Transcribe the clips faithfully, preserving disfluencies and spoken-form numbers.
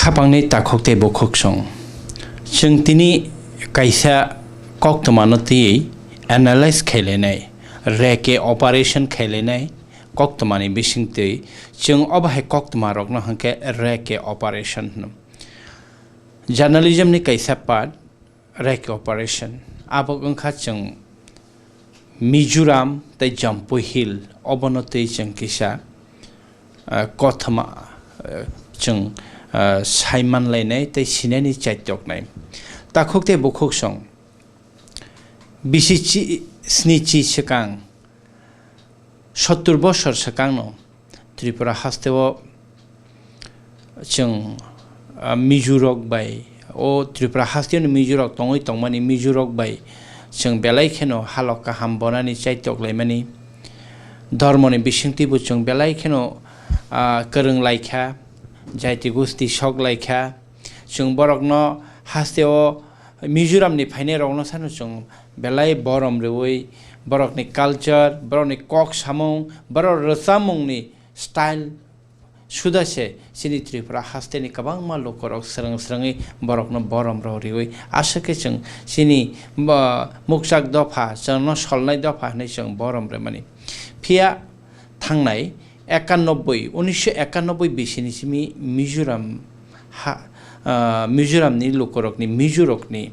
Khapangni takhuk tei bukhuk song. Chwng tini kaisa koktwmano twiwi analyze khailainai, reke operation khailainai koktwmani bisingtwi chwng obo hai koktwmarokno hwnkhe reke operation hwno. Journalism ni kaisa part, reke operation. Abo wngkha chwng Mizoram tei Jampui Hill, obono twi chwng kisa, ah, kothoma, ah, chwng, ah, saimanlainai tei sinani chaitoknai. Takhuk tei bukhuk song bisi chi-, sni chi swkang, sottur bosor swkangno Tripura hasteo chwng, ah, Mizurok bai, o Tripura hasteo ni Mizurok tongwi tongmani Mizurok bai chwng belai kheno halok kaham bonani chaitok laimani. Dhormoni bisingtwibo chwng belai kheno, ah, kwrwng laikha, jaiti gusti sok laikha. Chwng borokno hasteo Mizoramni phainairokno sano chwng belai borom rwui, borokni culture, borokni kok samung, borok rwchapmungni style suda se chini Tripura hasteni kwbangma lukurok swrwng swrwngwi borokno borom rw riui aswk khe chwng chini, bo, mukchak dopha, chwngno solnai dopha hwnwi chwng borom rwmani. Phiya thangnai ekanobboi, unisho ekanobboi bisini simi Mizoram ha, ah, Mizoramni lukurokni, Mizorokni,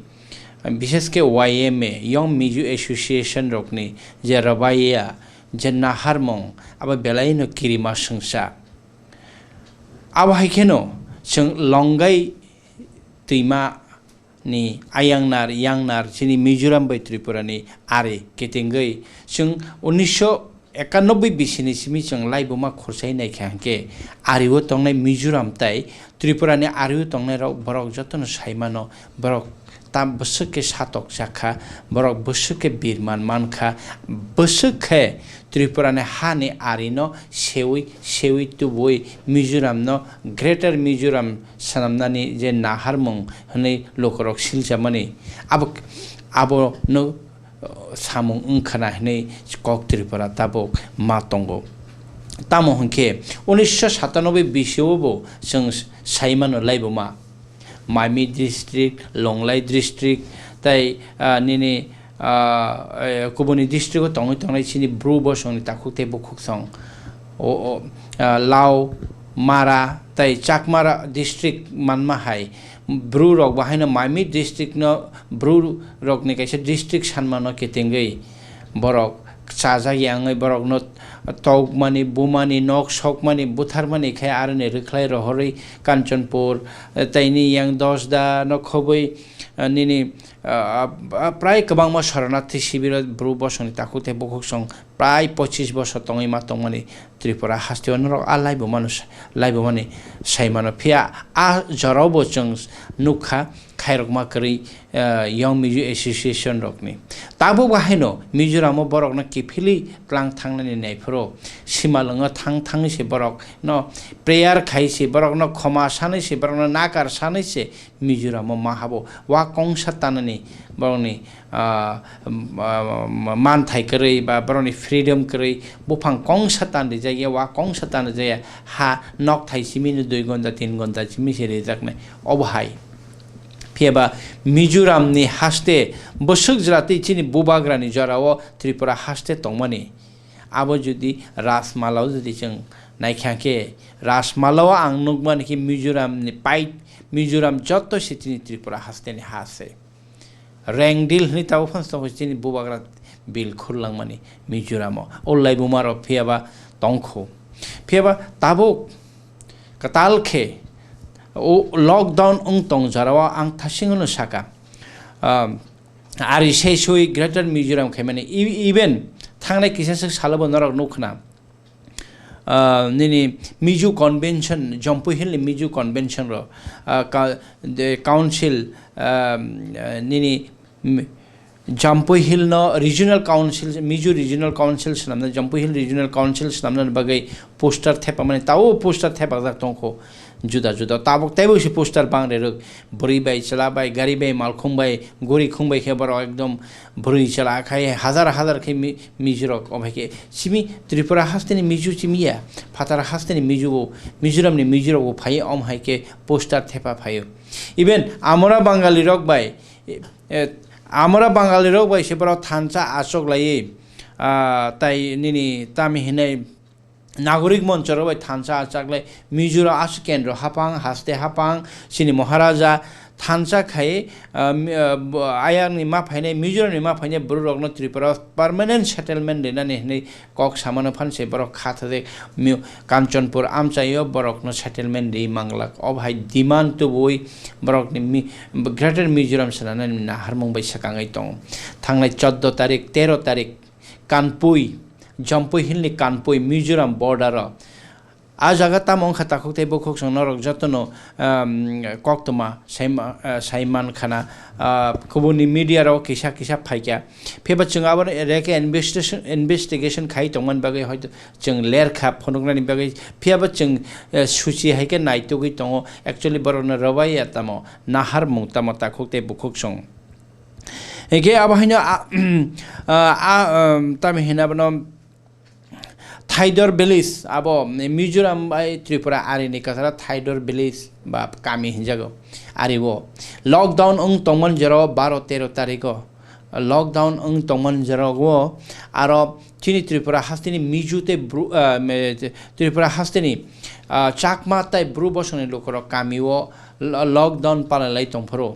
bishesh khe Y M A, Young Mizo Association rokni je rwbaiya, je naharmung, abo belaino kirima swngsa. Abo hai kheno chwng Longai twima ni ayangnar, yangnar chini Mizoram bai Tripura ni ari ketengwi chwng unisho ekanobboi bisini simi chwng laibuma khurchai naikha hwnkhe, ario tongnai Mizoram tai Tripura ni ario tongnai rok borok jotono saimano, borok ta bwswk khe satok jakha, borok bwswk khe birman mankha, bwswk khe Tripura ni hani arino sewi sewi tubui Mizoram no Greater Mizoram swnamnani je naharmung hwnwi lukurok siljamani, abo, abono, uh, samung wngkhana hwnwi kok Tripura tabuk ma tongo. Tamo hwnkhe unisho satanoboi bisio bo chwng saimano laibuma Maimi district, Longlai district, tei, ah, nini, ah, eh, kubuni district o tongwi tongnai chini Bru bosongni takhuk tei bukhuk song. O, o, ah, Lao, Mara tei Chakmara district manma hai Bru rok bahaino Maimi district no Bru rokni kaisa district sanmano ketengwi borok chajak yangwi borokno tokmani, bumani, nok sokmani, butharmani khe aroni rwkhlai rohorwi Kanchanpur, eh, tei ni yang Dosda no khobwi, eh, nini, ah, ah, prai kwbangma Sharanarthi shibiro Bru bosongni takhuk tei bukhuk song prai pochis bosor tongwi ma tongmani Tripura hasteo norok a laibumano sa-, laibumani saimano. Phiya a jorao bo chwng nukha khairokma kwrwi, eh, Young Mizo Association rokni. Tabuk bahaino Mizoramo borokno kiphilwi tlang thangnani naiphuru simalwngo thang thangwi se borokno prayer khai se, borokno khoma sanwi se, borokno nakar sanwi se Mizoramo ma habo. Wa kongsa tanani borokni, ah, um, ah, manthai kwrwi ba borokni freedom kwrwi buphang kongsa tan rijak ya, wa kongsa tan rijak ya, ha nokthai simi no dui gonta, tin gonta simi se rijaknai. Obo hai. Phiya ba Mizoram ni haste bwswk jora tei chini bubagra ni jora o Tripura haste tongmani. Abo jodi Rajmala o jodi chwng naikha khe, Rajmala o ang nukmani khe Mizoram ni pai, Mizoram joto se chini Tripura haste ni ha se. Rengdil hwnwi tabuk phano tongo chini bubagra bil khurlangmani Mizoram o. O laibuma rok phiya ba tongkho. Phiya ba tabuk kwtal khe o lockdown wng tong jora o ang thasing no saka. Um, ari se sui Greater Mizoram khaimani. E-, even thangnai kisa swk salo bo norok nukhna. Ah, nini Mizo Convention, Jampui Hill ni Mizo Convention ro, ah, ka-, de, council, ah, nini, mm, Jampui Hill no Regional Council, Mizo Regional Council swnamna, Jampui Hill Regional Council swnamna bagwi poster thepamani, tao poster thepajak tongkho. Juda juda tabuk teibo se poster bang reruk. Bwrwi bai, chwla bai, gari bai, malkhung bai, guri khung bai khe borok ekdom bwrwi chwla khai hazar hazar khe mi-, Mizo rok. Omo hai khe simi Tripura hasteni Mizo simi ya, phatar hasteni Mizo bo, Mizoram ni Mizo rok bo phai, omo hai khe poster thepa phaio. Even amora Bangali rok bai, eh, amora Bangali rok bai se borok thansa achok laiwi, ah, tai nini tami hinai Nagorik moncho rok bai thansa achaklai Mizoram aswk kendro hapang, haste hapang, chini Maharaja thansa khai, ah, mi-, ah, bo-, ayang ni ma phainai, Mizoram ni ma phainai borok rokno Tripura permanent settlement rinani hinwi kok samano phan se borok kha thajak. Mi-, Kanchanpur amchaio borokno settlement ri manglak. O bahai demand tubui borokni mi-, Greater Mizoram swnamnani naharmung bai swkangwi tongo. Thangnai choddo tarik, tero tarik, Kanpui, Jampui Hill ni Kanpui, Mizoram border o. A jaga tamo wngkha takhuk tei bukhuk chwng norok jotono, um, koktwma saima-, uh, saiman khana, uh, kubuni media rok kisa kisa phaikha. Phiya ba chwng abo reke investigation, investigation khai tongmani bagwi hoito chwng lerkha phunuknani bagwi. Phiya ba chwng, uh, suchi hai khe naitugwi tongo. Actually borokno rwbaiya tamo, naharmung tamo takhuk tei bukhuk chwng. Hingke abo haino a, a, a, um, tamo hino abono Thaidor village, abo Mizoram bai Tripura arini kasara Thaidor village ba kami hinjago. Ari o lockdown wng tongmani jora o baro tero tariko lockdown wng tongmani jora o aro chini Tripura hasteni Mizo tei Bru-, ah, me-, Tripura hasteni, ah, Chakma tei Bru bosongni lukurok kami o lo-, lockdown palalai tongphuru.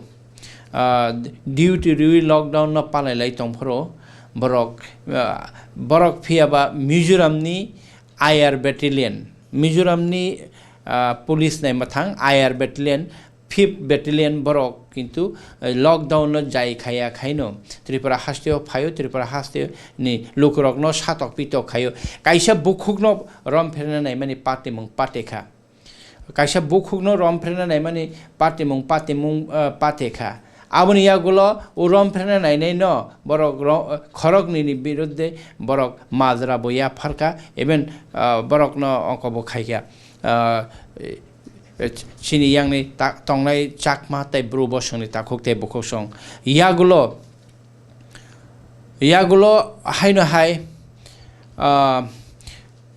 Ah, duty riwi lockdown no palailai tongphuru borok, ah, borok phiya ba Mizoram ni I R battalion, Mizoram ni, ah, police nai mwthang I R battalion, fifth battalion borok kintu, eh, lockdown no jai khaya khaino Tripura hasteo phaio, Tripura haste ni lukurok no satok pitok khaio, kaisa bukhuk no rom pherna naimani patimung pate kha. Kaisa bukhukno rom phrena naimani patimung, patimung, eh, pate kha. Aboni yagulo o rom phrena nainaino borok ro-, khoroknwini birudde borok majra bo yapharkha, even, ah, borokno ongkobo khaikha. Ah, eh, chini yangni ta-, tongnai Chakma tei Bru bosongni takhuk tei bukhuksong yagulo Yagulo haino hai, ah,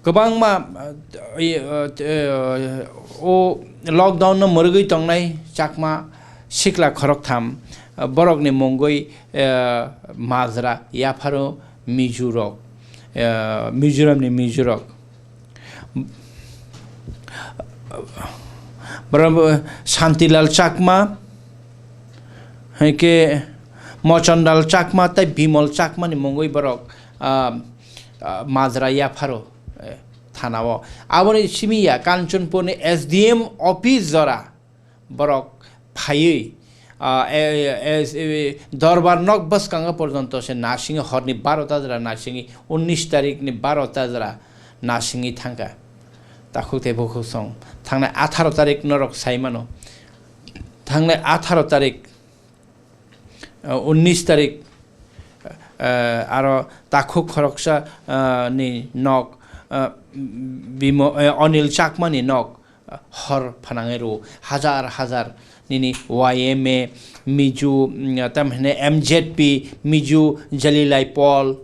kwbangma, ah, i, ah, eh, o lockdown no mwrwgwi tongnai Chakma sikla khoroktham, ah, borokni mungwi, eh, majra yapharo Mizo rok, eh, Mizoram ni Mizo rok. Borok bo Shantilal Chakma, hai khe Mochondal Chakma tei Bimol Chakma ni mungwi borok, ah, ah, majra yapharo, eh, thana o. Aboni simi ya Kanchanpur ni S D M office jora borok phaiwi, ah, e, e, e, dorbar nok bwskango porjonto se nasingwi horni baro ta jora nasingwi, unnish tarik ni baro ta jora nasingwi thangkha. Takhuk tei bukhuk song thangnai atharo tarik norok sai mano. Thangnai atharo tarik, ah, unnish tarik, ah, aro takhuk khoroksa, ah, ni nok, ah, Bimo-, eh, Anil Chakma ni nok, hor phanangwi rwo, hajar hajar nini Y M A, Mizo, mm, tam hwnwi M Z P, Mizo Jalilai Pawl,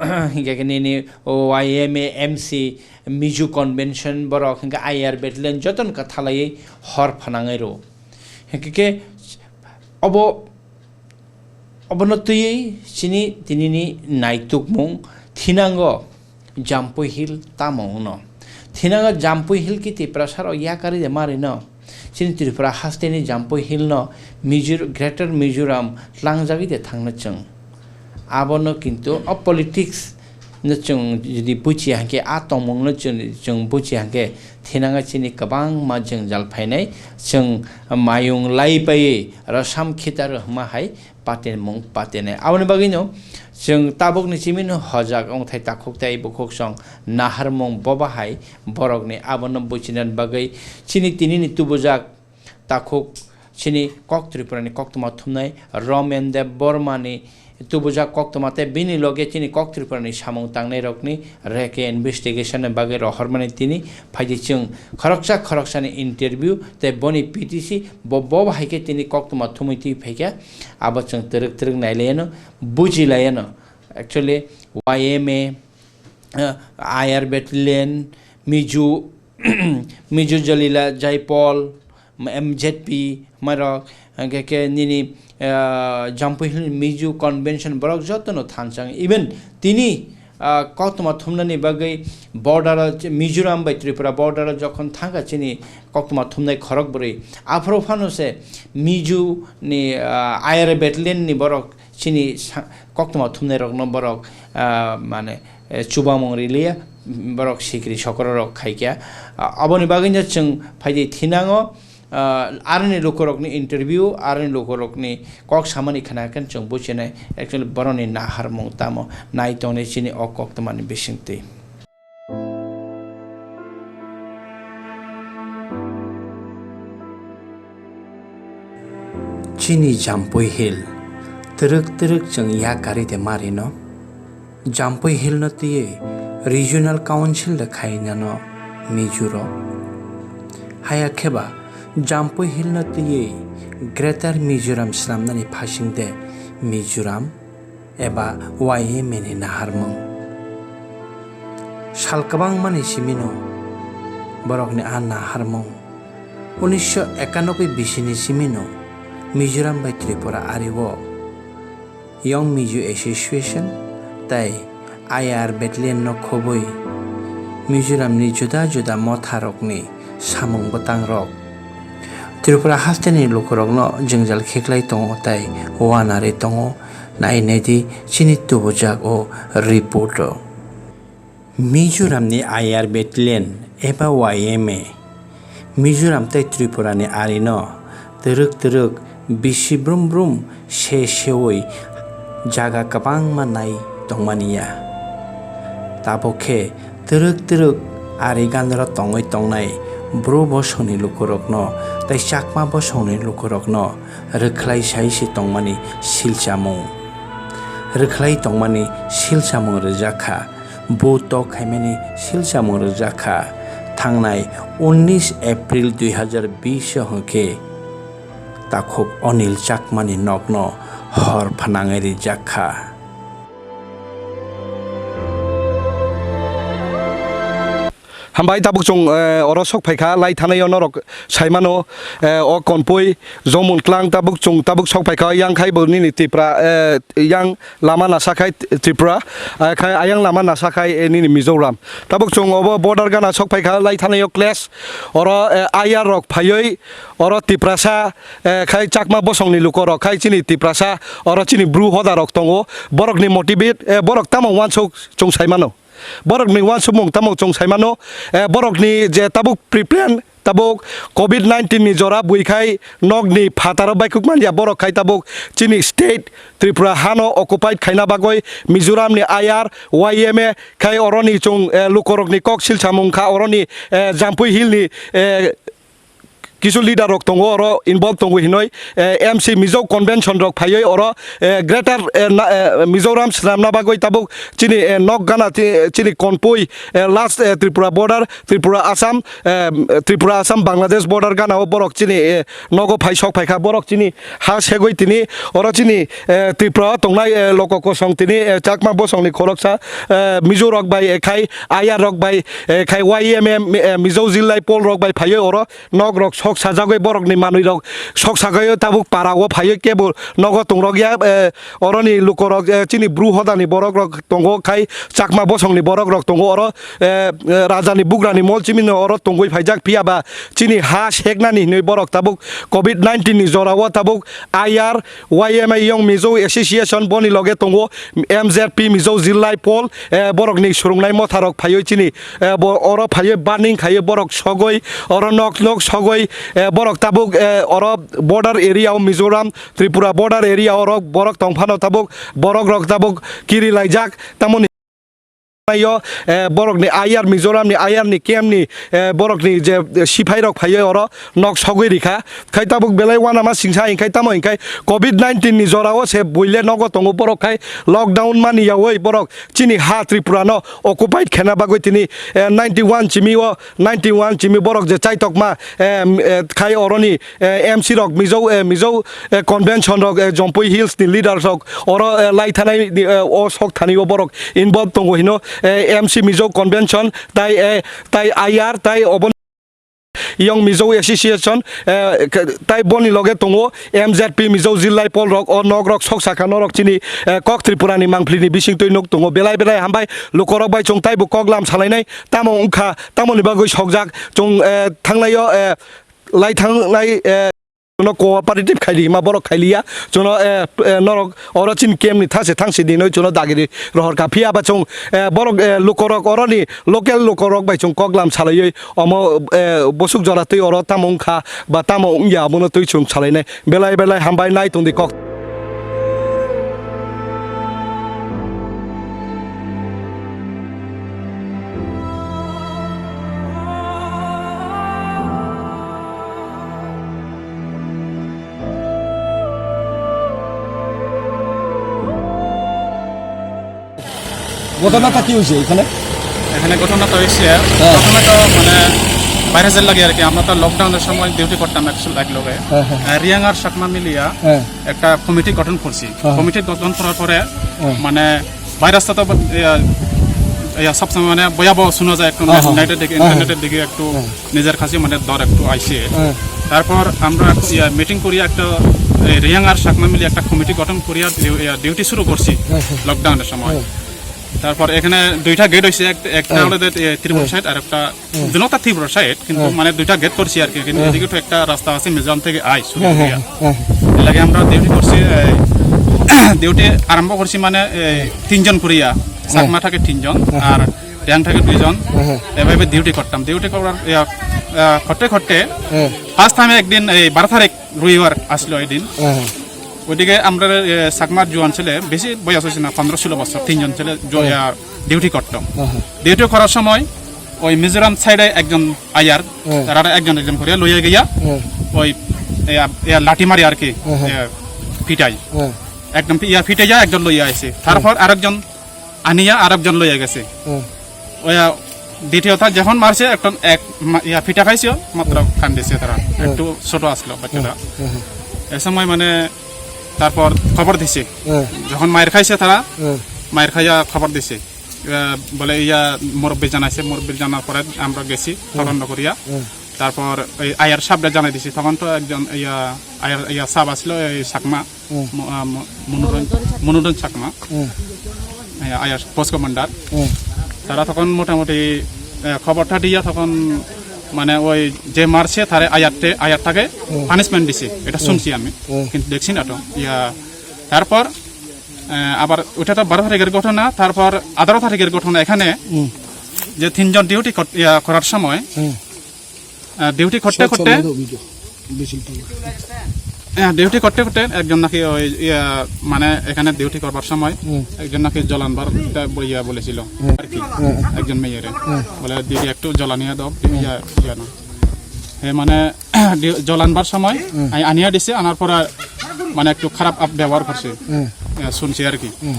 hinkhe khe nini Y M A, M C, Mizo Convention borok, hinkhe I R Battalion jotono kwthalaiwi hor phanangwi rwo. Hinkhe khe obo Obono twiwi chini tinini naitukmung thinango Jampui Hill tamo wngno. Thinango Jampui Hill ki Tiprasa rok yakarwi de ma rwino. Chini Tripura hasteni Jampui Hill no Mizo-, Greater Mizoram tlangjagwi de thangno chwng. Abono kintu o politics no chwng jodi buchi hangkhe, a tongmung no chwng, chwng buchi hangkhe, thinango chini kwbangma jwngjal phainai, chwng mayung lai paiwi rwsam khita rw hwnma hai patenmung patenai. Aboni bagwino chwng tabukni chimino hojak wngthai takhuk tei bukhuk song naharmung boba hai borokni abono buchinani bagwi chini tinini tubujak takhuk chini kok Tripurani koktwma thumnai Romen Deb Bormani tubujak koktwma tei bini loge chini kok Tripura ni samung tangnai rokni reke investigation ni bagwi rohormani tini phaidi chwng khoroksa khoroksani interview tei boni P T C bo, bo hai khe tini koktwma thumwi twi phaikha, abo chwng twrwk twrwk nailaiyano, bujilaiyano. Actually, Y M A, uh, I R Battalion, Mizu, Mizu Jalila Jaipal, M Z P, mairok, hingke ke nini, ah, Jampui Hill Mizu Convention borok jotono thansa wng. Even tini, ah, koktwma thumnani bagwi border o Mizoram bai Tripura border o jokhon thangkha chini koktwma thumnai khorok bwrwi. Aphuru phano se Mizu ni, ah, I R Battalion ni borok chini sa-, koktwma thumnai rokno borok, ah, mane, eh, chubamung riliya, borok sikri sokro rok khaikha. Ah, aboni bagwino chwng phaidi thinango, ah, aroni lukurokni interview, aroni lukurokni kok samani khna khe chwng buchinai, actually boroni naharmung tamo nai tongnai chini o koktwmani bisingtwi. Chini Jampui Hill, twrwk twrwk chwng yak kari de marino. Jampui Hill no twiwi Regional Council de khainano Mizo rok. Haya kheba Jampui Hill no twiwi Greater Mizoram swnamnani phasing de Mizoram eba Y M A ni naharmung. Sal kwbangmani simino borokni a naharmung. Unisho ekanoboi bisini simino Mizoram bai Tripura ario Young Mizo Association tei I R Battalion no khobwi Mizoram ni juda juda motha rokni samung bwtang rok Tripura hasteni lukurokno jwngjal khiklai tongo tei uanarwi tongo. Nai naidi chini tubujak o report o. Mizoramni I R Battalion eba Y M A, Mizoram tei Tripurani arino twrwk twrwk bisi brum brum se sewi jaga kwbangma nai tongmani ya. Tabuk khe twrwk twrwk ari ganaro tongwi tongnai Bru bosongni lukurokno tei Chakma bosongni lukurokno rwkhlai sai se tongmani silchamung. Rwkhlai tongmani silchamung rwjak kha. Bo tok khaimani silchamung rwjak kha. Thangnai unnish April dui hazar bish o hwnkhe takhuk Anil Chakmani nokno hor phnangwi rijak kha. Hambai, tabuk chwng, eh, oro sok phaikha, lai thanai o norok saimano, eh, o Konpui, Jomon Klang, tabuk chwng tabuk sok phaikha, yang khai bo nini Tipra, eh, yang lama nasa khai Tripura, eh, khai ayang lama nasa khai, eh, nini Mizoram. Tabuk chwng obo border gana sok phaikha, lai thanai o clash, oro, eh, I R rok phaiwi, oro Tiprasa, eh, khai Chakma bosongni lukorok khai chini Tiprasa, oro chini Bru hodarok tongo, borokni motivate, eh, borok tamo uansuk chwng saimano. Borokni uansukmung tamo chwng saimano, eh, borokni je tabuk pre-plan, tabuk covid nineteen ni jora bui khai nokni phataro baikuk manya, borok khai tabuk chini state Tripura hano occupied khaina bagwi Mizoramni I R, Y M A khai oroni chwng, eh, lukorokni kok silsamung kha, oroni, eh, Jampui Hill ni, eh, kisu leader rok tongo oro involve tongo hinoi, eh, M C Mizo convention rok phaiwi oro, eh, greater, eh, na, eh, Mizoram swnamna bagwi tabuk chini, eh, nok gana ti-, chini Konpui, eh, last, eh, Tripura border, Tripura Assam, eh, Tripura Assam Bangladesh border gana o borok chini, eh, nogo phai sok phaikha, borok chini ha segwi tini oro chini, eh, Tripura o tongnai, eh, loko kosong tini, eh, Chakma bosongni khoroksa, eh, Mizo rok bai, eh, khai I R rok bai, eh, khai Y M M, eh, Mizo Zillai Pol rok bai phaiwi oro nok rok sok sajagwi borokni manwi rok sok sagwi tabuk para o phaiwi kebo nogo tongrok ya, eh, oroni lukorok, eh, chini Bru hodani borok rok tongo khai Chakma bosongni borok rok tongo oro, eh, eh, rajani bugrani mol chimino oro tongwi phaijak phiya ba chini ha seknani hinwi borok tabuk covid nineteen ni jora o tabuk I R Y M A Young Mizo Association boni loge tongo M Z P Mizo Zillai Pol, eh, borokni swrwngnai motha rok phaiwi chini, eh, bo oro phaiwi burning khaiwi borok sogwi oro nok nok sogwi, eh, borok tabuk, eh, oro border area o Mizoram Tripura border area oro borok tongphano tabuk borok rok tabuk kiri laijak tamoni Yo, eh, borokni ayar, Mizoramni ayarni kemni, eh, borokni je, eh, siphairok phaiyo oro nok sogwi rikha. Khai tabuk belai uanama singsa hinkhai tamo hinkhai covid nineteen ni jorao se buile nogo tongo borok khai lockdown mani yaui borok chini ha Tripura no occupied khena bagwi tini, eh, ninety one chimi o, ninety one chimi borok je chaitokma, eh, m-, eh, khai oroni, eh, M C rok Mizo, eh, Mizo, eh, convention rok, eh, Jompui Hills ni leader rok oro, eh, lai thanai ni, eh, o sok thani o borok involve tongo hino, eh, M C Mizo convention tai, eh, tai ayar tai obo Young Mizo Association, eh, k-, tai boni loge tongo M Z P Mizo Zillai Paul rok, o nok rok sok saka norok chini, eh, kok Tripura ni mangpli ni bising twi nuk tongo. Belai belai hambai lukorok bai chwng taibo kok lam salainai tamo wngkha, tamoni bagwi sokjak chwng, eh, thangnaio, eh, lai thangnai, eh, Chwngno cooperative khaili ma borok khailiya. Chwngno, eh, eh, norok oro chini camp ni thangse thangse dinoi chwngno dagiri rohor kha. Phiya ba chwng, eh, borok, eh, lukorok oroni local lukorok bai chwng koklam salaiwi omo, eh, bosuk jora twi oro tamo wngkha ba tamo wngya abono twi chwng salainai. Belai belai hambai nai tongdi kok. ঘটনাটা কি হয়েছে এখানে? এখানে ঘটনাটা হয়েছে, হ্যাঁ। প্রথমে তো মানে বাইরে যাওয়ার লাগে আর কি, আমরা তো লকডাউনের সময় ডিউটি করতাম একশো এক লগে। হ্যাঁ, হ্যাঁ। আহ, রিয়াং আর চাকমা মিলিয়া হ্যাঁ। একটা কমিটি গঠন করছি। হ্যাঁ, হ্যাঁ। কমিটি গঠন করার পরে হ্যাঁ। মানে ভাইরাসটা তো, ইয়া, ইয়া, সবসময় মানে ভয়াবহ শোনা যায়, একটু হ্যাঁ, হ্যাঁ, নেটের দিকে, হ্যাঁ, হ্যাঁ। ইন্টারনেটের দিকে একটু হ্যাঁ। নিজের কাছে মানে ডর একটু আইছে। হ্যাঁ। তারপর আমরা, ইয়া, মিটিং করিয়া একটা, এই, রিয়াং আর চাকমা মিলে একটা কমিটি গঠন করিয়া ডিউ-, ইয়া, ডিউটি শুরু করছি হ্যাঁ, হ্যাঁ। লকডাউনের সময়। হ্যাঁ। তারপর এখানে দুইটা গেট হইছে, এক-, একটা হ্যাঁ। হলো যে, এ, ত্রিপুরা হ্যাঁ। সাইড আর একটা হ্যাঁ। দুনোটা ত্রিপুরা সাইড, কিন্তু হ্যাঁ। মানে দুইটা গেট করছি আর কি, কিন্তু হ্যাঁ। এদিকে তো একটা রাস্তা আছে মিজোরাম থেকে আয় শুরু হ্যাঁ, হ্যাঁ, করিয়া। হ্যাঁ, হ্যাঁ। এর লাগে আমরা ডিউটি করছি, এই, ডিউটি আরম্ভ করছি মানে, এই, তিনজন করিয়া, হ্যাঁ। চাকমা থাকে তিনজন, হ্যাঁ। আর রিয়াং থাকে দুইজন। হ্যাঁ, হ্যাঁ। এভাবে ডিউটি করতাম। ডিউটি করার, ইয়া, আহ, করতে করতে হ্যাঁ। ফার্স্ট টাইমে একদিন এই বারো তারিখ রবিবার আসলো ওই দিন। হ্যাঁ, হ্যাঁ। ওইদিকে আমরা, এ, চাকমা জোয়ান ছেলে, বেশি বয়স হয়েছে না, পনেরো ষোলো বছর, তিনজন ছেলে জো-, হ্যাঁ। ইয়া, ডিউটি করতাম। হ্যাঁ, হ্যাঁ। ডিউটি করার সময় ওই মিজোরাম সাইডে একজন আয়ার, হ্যাঁ। তারা একজন একজন করে লইয়া গিয়া হ্যাঁ। ওই, এ, এ, লাঠি মারি আর কি, হ্যাঁ, হ্যাঁ। এ, পিটাই। হ্যাঁ। একদম ইয়া পিটে যায়, একজন লইয়া আইছে। তারপর আরেকজন আনিয়া আরেকজন লইয়া গেছে। হ্যাঁ। ওয়া দ্বিতীয়টা যখন মারছে, একটা এক মা-, ইয়া পিটা খাইছে, মাত্র হ্যাঁ। কান্দিছে তারা। হ্যাঁ। একটু ছোট আসলো বাচ্চাটা। হ্যাঁ, হ্যাঁ, হ্যাঁ। এ সময় মানে তারপর খবর দিছে। হ্যাঁ। যখন মায়ের খাইছে তারা, হ্যাঁ। মায়ের খাইয়া খবর দিছে। ইয়া, বলে ইয়া মুরব্বি জানাইছে, মুরব্বি জানার পরে আমরা গেছি হ্যাঁ। তদন্ত করিয়া। হ্যাঁ। তারপর এই আয়ার সাবরে জানাই দিছি, তখন তো একজন ইয়া, আয়ার, ইয়া সাব আসলো, এই চাকমা। হুম। ম-, আ, ম-, মনোরঞ্জন, মনোরঞ্জন চাকমা। হুম। এ, আয়ার পোস্ট কমান্ডার। হুম। তারা তখন মোটামুটি, এ, খবরটা দিয়া তখন মানে ওই যে মারছে তারে আয়ারটে-, আয়ারটাকে হুম। পানিশমেন্ট দিছে, এটা হুম। শুনছি আমি, হুম। কিন্তু দেখছি না তো। ইয়া, তারপর, এ, আবার ওটা তো বারো তারিখের ঘটনা, তারপর আঠারো তারিখের ঘটনা এখানে হুম। যে তিনজন ডিউটি কর-, ইয়া, করার সময় হুম। আহ, ডিউটি করতে সব করতে, সামনে তো অভিযোগ, মিছিল টিছিল। হ্যাঁ, ডিউটি করতে করতে একজন নাকি ওই, ইয়া, মানে এখানে ডিউটি করবার সময় হুম। একজন নাকি জলানবার তা ব-, ইয়া বলেছিল হুম। আর কি, হুম। একজন মেয়েরে। হুম। বলে, "দিদি, একটু জলা নিয়ে দাও, হুম। ইয়া, ইয়া না।" হে মানে, ডি-, জলানবার সময় হুম। আই-, আনিয়া দিছে, আনার পরে মানে একটু খারাপ আপ-, ব্যবহার করছে। হুম। ইয়া, শুনছি আর কি। হুম।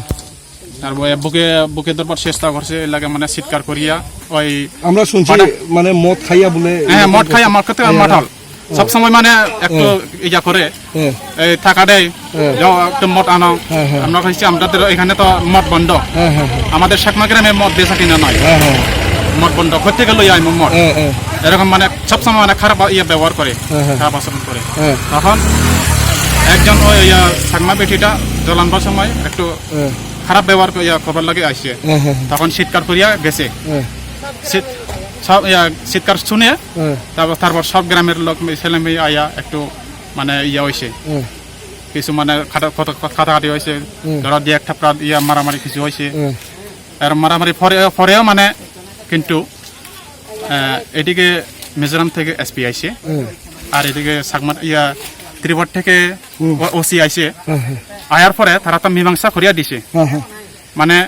তারপরে বুকে, বুকে ধরবার চেষ্টা করছে, এর লাগে মানে চিৎকার করিয়া ওই আমরা শুনছি বাটা- মানে মদ খাইয়া বলে হ্যাঁ, এরকম মদ খাইয়া, করছে। মদ খাইতে হ্যাঁ, মাতাল। হ্যাঁ। সব সময় মানে একটু হ্যাঁ। ইয়া করে, হ্যাঁ। এই টাকা দেয়, হ্যাঁ। যাও একটু মদ আনো। হ্যাঁ, হ্যাঁ। আমরা কইছি, "আমাদের এখানে তো মদ বন্ধ। হ্যাঁ, হ্যাঁ, হ্যাঁ। আমাদের চাকমা গ্রামে মদ বেচা কিনা নয়। হ্যাঁ, হ্যাঁ। মদ বন্ধ, কোথেকে লই আইমু মদ?" হ্যাঁ, হ্যাঁ। এরকম মানে সব সময় মানে খারাপ ইয়ে ব্যবহার করে, হ্যাঁ, হ্যাঁ। খারাপ আচরণ করে। হ্যাঁ। তখন একজন ওই, ইয়া, চাকমা বেটিটা জ্বলানবার সময় একটু হ্যাঁ। খারাপ ব্যবহার করিয়া খবর লাগে আইছে। হ্যাঁ, হ্যাঁ, হ্যাঁ। তখন চিৎকার করিয়া গেছে। হ্যাঁ। চিৎ-, সব, ইয়া, চিৎকার শুনে হ্যাঁ। তারপর, তারপর সব গ্রামের লোক, ছেলে মেয়ে আইয়া একটু মানে ইয়া হইছে। হ্যাঁ। কিছু মানে খাটা-, খত-, কাটাকাটি হইছে। হ্যাঁ। ধরো, দিয়ে একটা প্রাণ ইয়া মারামারি কিছু হইছে। হ্যাঁ। আর মারামারি পরে, পরেও মানে কিন্তু আহ, এদিকে মিজোরাম থেকে এসপি আইছে, হুম। আর এদিকে চাকমা, ইয়া, ত্রিপুরা থেকে হুম। ও-, ওসি আইছে। হ্যাঁ, হ্যাঁ। আয়ার পরে তারা তো মীমাংসা করিয়া দিছে। হ্যাঁ, হ্যাঁ। মানে,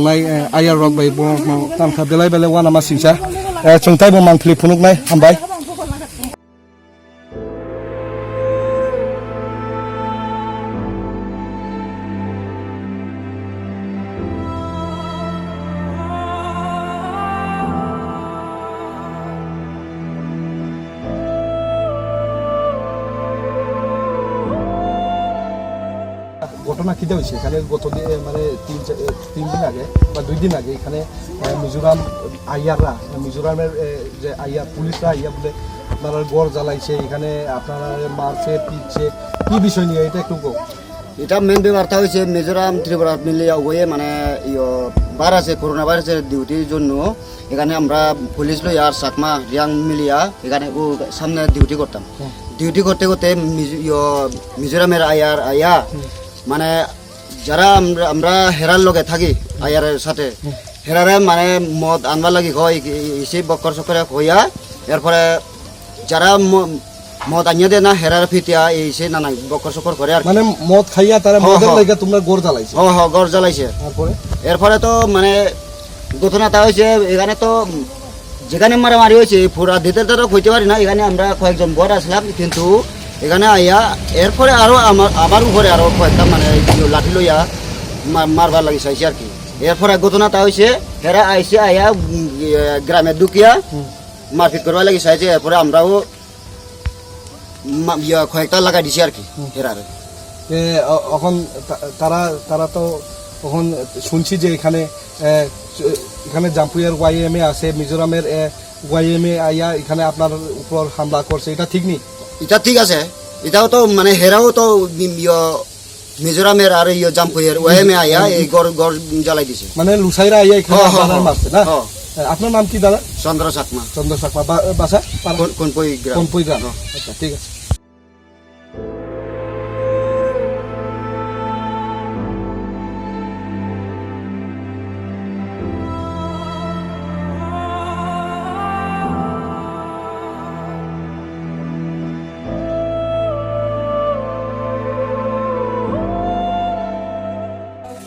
tongnai, eh, ayar rok bai bo no tangkha belai belai uanama singcha. Eh, chwng taibo mangpili phunuknai, hambai. ঘটনা কিতা হয়েছে এখানে গত দি-, এ, মানে তিন চা-, এ, তিন দিন আগে বা দুই দিন আগে এখানে, এ, মিজোরাম আইয়াররা, মিজোরামের, এ, যে আইয়ার পুলিশরা আইয়া বলে আপনারা ঘর জ্বালাইছে, এখানে আপনারা মারছে, পিটছে, কি বিষয় নিয়ে এটা একটু বল। এটা মেইন ব্যাপারটা হয়েছে মিজোরাম ত্রিপুরা মিলিয়া উভয়ে মানে ইয়ো ভাইরাসে, করোনা ভাইরাসের ডিউটির জন্য এখানে আমরা পুলিশ লইয়া আর চাকমা রিয়াং মিলিয়া এখানে ও সামনে ডিউটি করতাম। হুম। ডিউটি করতে করতে মিজ-, ইয়ো, মিজোরামের আইয়ার আইয়া হুম। মানে যারা আমরা, আমরা হেরার লগে থাকি আইয়ারের সাথে, হুম। হেরারে মানে মদ আনবার লাগি কয়, ই-, ই-, ইসে বক্কর চক্করে কইয়া, এরপরে যারা ম-, মদ আনিয়া দেয় না, হেরার ফিতিয়া এই সে নানা বক্কর চক্কর করে আর কি। মানে মদ খাইয়া তারা হ, মদের হ। লাগি তোমরা ঘর জ্বালাইছে? হ, হ, ঘর জ্বালাইছে। তারপরে? এরপরে তো মানে ঘটনাটা হয়েছে, এখানে তো যেখানে মারামারি হয়েছে, পুরা ডিটেলটা তো কইতে পারি না। এখানে আমরা কয়েকজন বর আসলাম, কিন্তু এখানে আইয়া এরপরে আরো আমার, আবার উপরে আরো কয়েকটা মানে লাঠি লইয়া মা-, মারবার লাগি চাইছে আর কি। এরপরে ঘটনাটা হয়েছে, এরা আইসে আইয়া, উম, ইয়ে, গ্রামে ঢুকিয়া হুম। মারপিট করবার লাগি চাইছে। এরপরে আমরাও মা-, ইয়া, কয়েকটা লাগাই দিছে আর কি, হুম। এরারে। এ, অ-, এখন তা-, তারা, তারা তো এখন শুনছি যে এখানে, এ, চ-, এখানে জাম্পুয়ার ওয়াইএমএ আছে, মিজোরামের, এ, ওয়াইএমএ আইয়া এখানে আপনার উপর হামলা করছে, এটা ঠিক নি? এটা ঠিক আছে, এটাও তো মানে হেরাও তো মি-, ইয়া, মিজোরামের আর ইয়া জাম্পুয়ার ওয়াইএমএ আইয়া এই ঘর, ঘর জ্বালাই দিছে। মানে লুসাইরা আইয়া এখানে হ, হ, আপনারা হ। মারছে না? হ। এ, আপনার নাম কি দাদা? চন্দ্র চাকমা। চন্দ্র চাকমা। বা-, বাসা? পাড়া? কোন, কোনপই গ্রাম। কোনপই গ্রাম। হ। আচ্ছা, ঠিক আছে।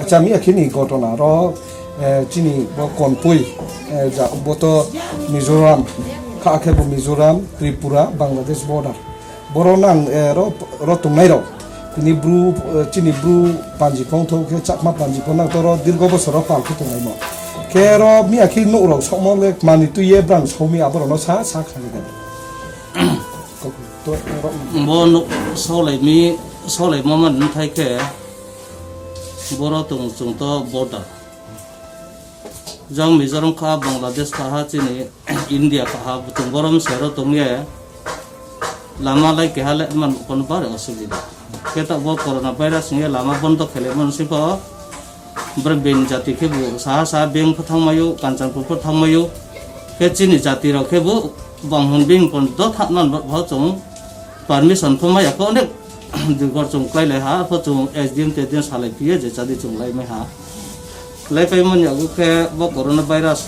Acha, miya khini ghotona ro, eh, chini bo konpui, eh, ja, bo to Mizoram, kha khe bo Mizoram, Tripura, Bangladesh border. Boro nang, eh, ro, ro tongnai rok. Tini bru, eh, chini bru panji phong thok khe chakma panji phong nang to ro dirgo bosor ro pal khe tongnai mo. Khe ro miya khi nuk rok sokmo le mani twi ye brang sokmi aborok no sa, sa kha khe. Kok to ro. Bo nuk solai mi, solai mo man thai khe boro tong chung to border. Jang Mizoram kha, Bangladesh kha ha, chini India kha ha, butung borom sero tongye lama lai keha le man kono bare osubida. Khe ta bo corona virus nge lama bondo khele mon sipo bre ben jati khe bu saha saha beng phathang mayu, Kanchanpur phathang mayu. Khe chini jati rok khe bu banghun beng pon do thak non bo chung permission pho maya kho onek dugor chung klai lai ha, pho chung S D M te din salai piye je chadi chung lai mai ha. Laipaimani yago khe bo corona virus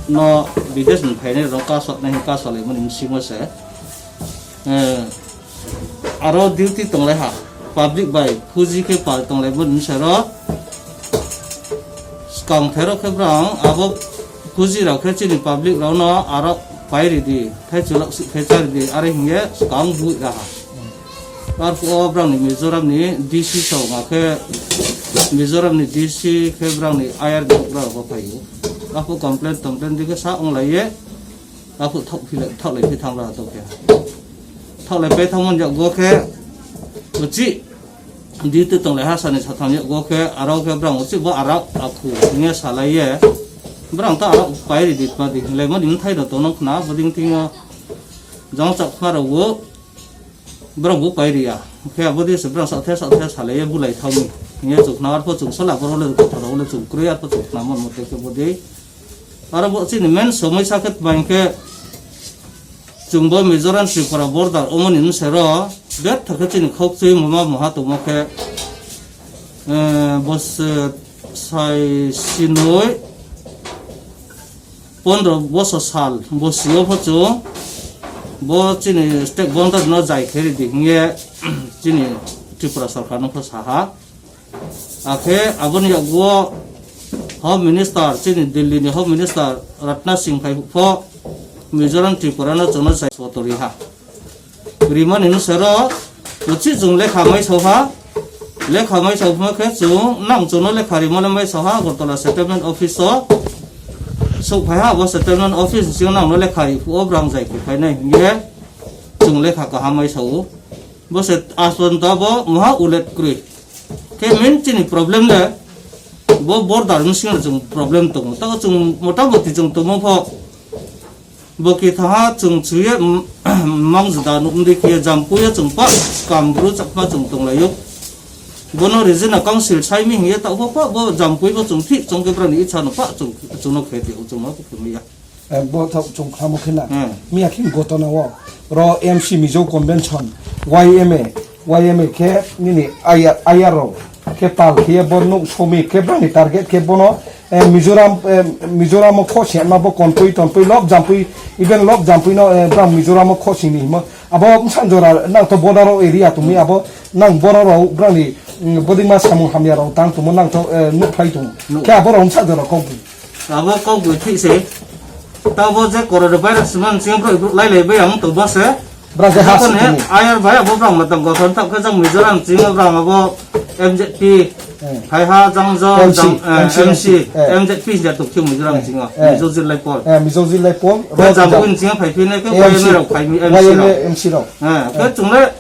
no bidesh ni phainai rok kasoknai hin kasolaimani bisingo se. Eh, aro duty tonglaiha, public bai phuji khe pal tonglaimani bwsai rok. Swkang therok khe brang abo phuji rok khe chini public rok no aro pai ridi, thai chulak si khe cha ridi, are hinge swkang bui raha. Arphuh o brang ni Mizoram ni D C song akhe Mizoram ni D C khe brang ni I R ni rok bo phai o. Arphuh complain tomplain dikhe sa ong lai ye. Arphuh thok philai, thok lai phi thang raha to khe. Thok lai pai thang man jak go khe. Uchi. Duty tong lai ha sani satham yak go khe. Aro khe brang uchi bo arak aku. Nge salai ye. Brang ta arak pai ri di pa di. Lai mo di thai do to nong khna bo ding ting o. Jang chak khna ro go. Borok bo pai riya. Khe abo de se borok sa the sa the salai ye bulai thangni. Nge chuk na arphuh chuk sala borok le kothor rok le chuk kroi arphuh chuk na mon mote khe bo de. Aro bo chini main somoi sa khe tma hinkhe chwng bo Mizoram Tripura border omo ni bwsai ro bet thakhe chini khok chui mama moha tongmo khe, eh, bos, eh, sai sinoi pondro bosor sal bosio pho chwng bo chini state boundary no jai khe ridi hinye chini Tripura sorkar no pho saha. Akhe aboni yago Home Minister chini Delhi ni Home Minister Rajnath Singh phai pho Mizoram Tripura no chwngno jai sotori ha. Rimani nusero uchi chwng lekha mai soha, lekha mai soha khe chwng nang chwngno lekha rimani mai soha Agartala Settlement Office o sok phai ha, abo Settlement Office ni singo nangno lekha ri phuo brang jai khe phainai hinye chwng lekha kaham mai sao. Bo se aswanta bo moha ulet kwrwi. Khe main chini problem le bo border ni singo chwng problem tongo. Tago chwng motamoti chwng tongmo pho Bo kithaha chwng chuye, mm, mang jda nuk ndi kiye jampuya chwng pa kam bru chakma chwng tonglayo. Bono regional council saimi hiye ta bo pa bo jampui bo chwng thik chwng ke brani icha no pa chwng chwng no kheti chwng ma khumi ya. Eh, bo thok chwng khamo khina. Hmm. Miya khin gotona o ro M C Mizo Convention Y M A Y M A khe nini ayar, ayar rok khe pal khe bo nuk somi khe bani target khe bono, eh, Mizoram, eh, Mizoram o khosingma bo konpui tonpui lok jampui even lok jampui no, eh, bang Mizoram o khosing ni himo abo bwsa jora nang to border o area tumi abo nang borok rok brang ni, mm, bodima samung hamya rok tang tumo nang to, eh, nuk phai tung nuk. Khe abo rok bwsa jora kok. Abo kok gwi thik se. Tabo je corona virus man sing bro lai lai bai ang to bose. Bra je ha sini. Ayar bai abo bang matang gothon tak ke jang Mizoram sing bang abo M Z P. Hmm. Hai ha jang jo M C, jang, eh, M C, M C, eh. M Z P ja tok sing Mizoram sing. Eh. Mizo jilai pol. Eh, Mizo jilai pol. Ba jang kun sing phai phine ke M C. Y M A rok phai mi M C rok. M C rok. Eh, ke chungle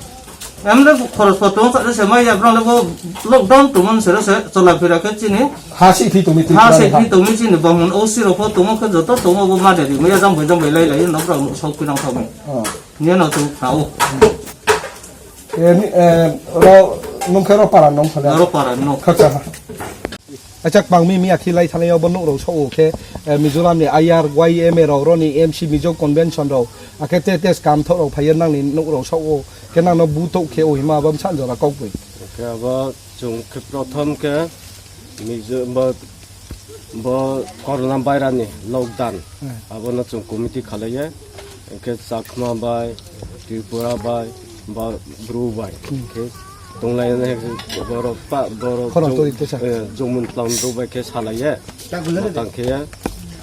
Emre khoros pho tong sa se mai ya brang le bo lockdown tong man se se chola phira khe chini. Ha si phi tong mi twi ha se phi tong mi chini bong O C rok pho tong khe joto tong bo ma de ri mai ya jang bai jang bai lai lai no brang sok pinang thok mi. Oh. Ni no tu khao. Eh, ni, eh, ro nung khe ro para nung khale. Ro para no. Kha kha. Acha pangmi mi akhi lai thanai bo nuk rok sok o khe, eh, Mizoram ni I R Y M A rok roni M C Mizo Convention rok akhe te te kam thok rok phai nang ni nuk rok sok o khe nang no bu tok khe o hima bam san jora kok bui. Khe abo chwng khe prothom khe Mizo bo, bo corona virus ni lockdown. Hmm. Abo no chwng committee khalai ya. Hwnkhe Chakma bai, Tripura bai, ba Bru bai. Hmm. Hwnkhe tonglainani borok pa, borok khorang jong-, tori tesa. Eh, Jongmon Tlang Bru bai khe salaiye. Tang khe ya,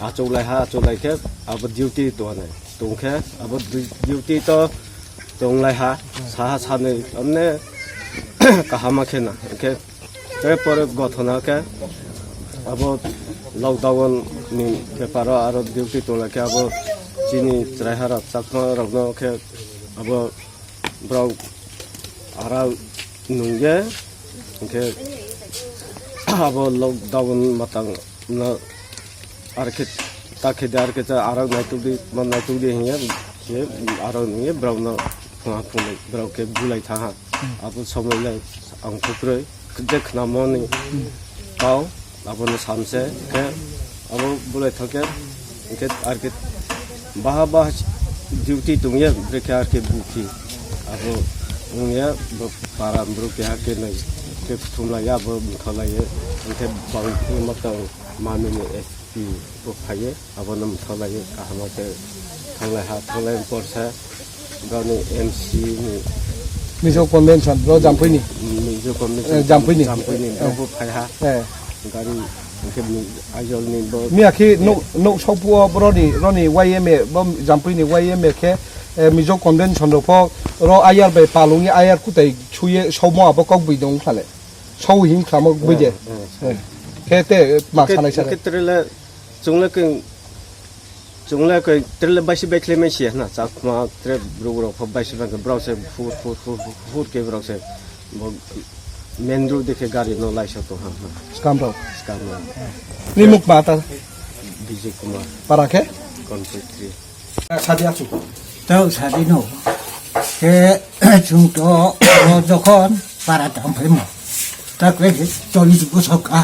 achuklai ha, achuklai khe abo duty tongani. Tongkhe abo du-, duty to tonglai ha, saha sanwi amne kahama khe na. Hwnkhe Tei pore gothona khe abo lockdown ni beparo aro duty tongla khe abo chini chwraiha rok chakma rok no khe abo borok ara nungya hwnkhe abo lockdown matang no Ar khe ta khe de, ar khe ta arak naituk di, ma naituk di hinya, khe arak nungye borok no phunga phunui borok khe bulai tha ha. Hmm. Abo somoi le ang kukroi, je khnamo ni Hmm. tao, abo no samse, khe abo bulai tha khe, khe ar khe baha baha duty tongye, bre khe ar khe bukhi. Abo wngya, bo para borok keha khe nai. Khe kuthumlaiya, abo mthalaiya, hwnkhe bang khe matang manwini S P bo phaiya, abono mthalaiya, kaham khe thanglaiha, thanglai borsa gaoni M C ni Mizo convention, bro, Jampui ni. Mizo convention, Eh, Jampui ni. Jampui ni, Eh. Bo phaiha. Eh. Gari hwnkhe ni Aizawl ni bo. Miya khe Eh. Nuk, nuk sokphuo bro ni, roni Y M A, bo Jampui ni Y M A khe, eh, Mizo convention rok pho, ro ayar bai palung ye ayar kutai chuye somo abo kok bui dong khlale. Sau him khlamo bui de. Eh, eh. Eh. Khe te ma Khe, sanai sanai. Khe trele chungle keng, chungle keng trele baisi bai khlai mai siya na, chakma tre bruk rok pho baisi bai khe brok se phur, phur, phur, phur, phur khe brok se bo main road dekhe gari no laisa to ha, ha. Skam rok. Skam rok. Ni muk ma ta. Vijay Kumar. Para khe? Konpitri. Sadi achu. Tau sadi no. Ke chung to o jokhon para tang phaimo. Ta kle ke choli bu sok a.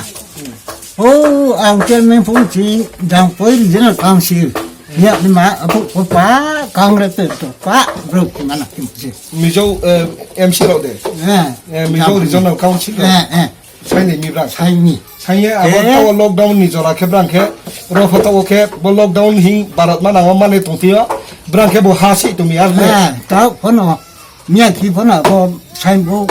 O ang chairman phung chi dang poi regional council. Ya ni ma apu ko pa kangre pe to pa bro ki mana kim chi. Mizo, eh, M C rok de. Eh. Eh, Mizo Regional Council rok. Eh, eh. Saini mi brang. Saini. Saiye abo Eh. To lockdown ni jora khe brang khe ro photo o khe bo lockdown hing Bharat mana o mane tongtio brang khe bo ha si tumi ar ne. Eh, ta phono. Miya khi phono bo sain bo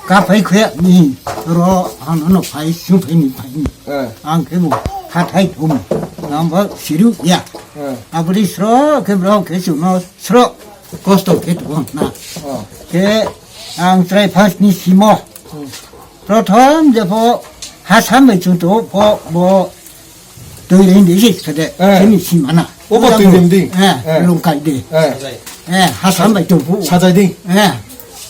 ka phai khwe ni ro han no phai su phai ni phai ni. Eh. Ang khe bo ha thai thum. Ang bo siru ya. Eh. Abri sro khe bro khe su no sro kosto khe tu na. Oh. Khe ang trai first ni simo. Hmm. Prothom jepho ha sambai chwng to pho bo twi ring di si khade Eh. Sini simana. O bo twi ring di. Eh, Eh. Lungkai di. Eh. Eh, ha sambai to pho. Sajai di. Eh.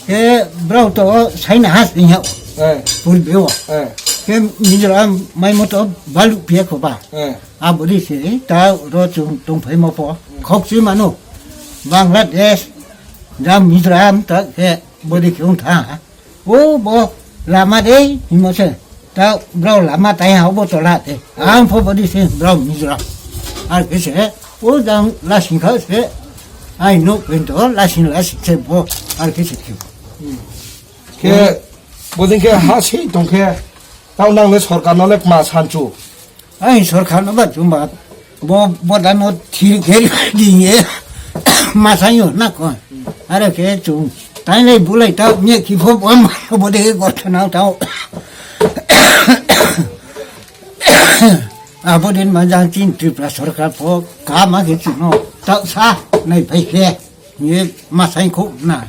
Ke brau to saina has ni ha. Eh. Pul beo. Eh. Ke Mizoram mai moto balu pia ko ba. Eh. Abodi se ta ro chung tong phai mo pho. Khok si manu. Bangladesh. Jam Mizoram ta ke bodi kyung tha. O bo lama de himo se. Ta bro lama tai ha bo tola te. Ang pho bodi se bro Mizoram. Ar ke se o jang la sing kha se. Ai no pento la sing la sing se bo ar ke se kyo. Ke bodin ke ha se tong ke tau nang le sorkar no le ma sanchu. Ai sorkar no ba chumba bo bo da no thil gel di ye ma sa yo na ko. Are ke chung tai lai bu lai ta me ki pho bo ma bo de go ta na ta. Abo din ma jang chin Tripura sorkar pho ka ma ke chung no ta sa nai phai ke ye ma sai kho na.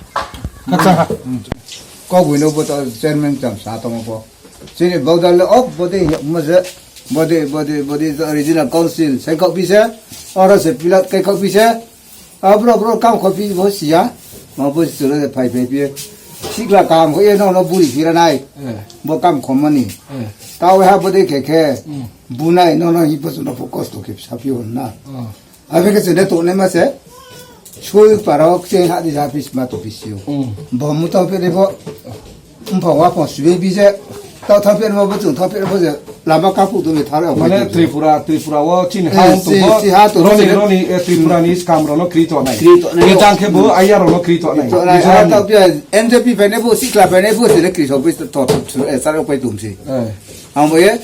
Acha ha. Kok wino bo to chairman cham sa tong bo. Chini bogdal le ok bodi mose bodi bodi bodi original council sai kok pise oro se pilat kai kok pise abro bro kam kok pi bo siya ma bo sura de phai phai pi sikla kam ko ye no no buri pira nai Eh. Bo kam khomani Eh. Tawe ha bodi khe khe Hmm. Bunai no no hi bo no kosto khe sapio na. Oh. Abeke chwngde tongnai ma se. Sui parok cheng ha di ja pis ma to pisio. Mm. Bo mu to pede bo. Mpha wa pon sui bi je. Ta tha pede bo chung tha pede bo je. Lama kapu to mi thare. Mane Tripura, Tripura wo chin Eh, ha si, tongbo. Si ha to Roni, se. Roni, eh, Tripura ni skam rono kri to nai. Kri to nai. Ye jang khe bo, aya rono kri to nai. Kri to nai. Mizoram Ah, ni. Ta pia N J P pene bo, sikla pene bo, sile kri so pis to, to, to, eh, sar pai tum si. Eh. Ang bo ye,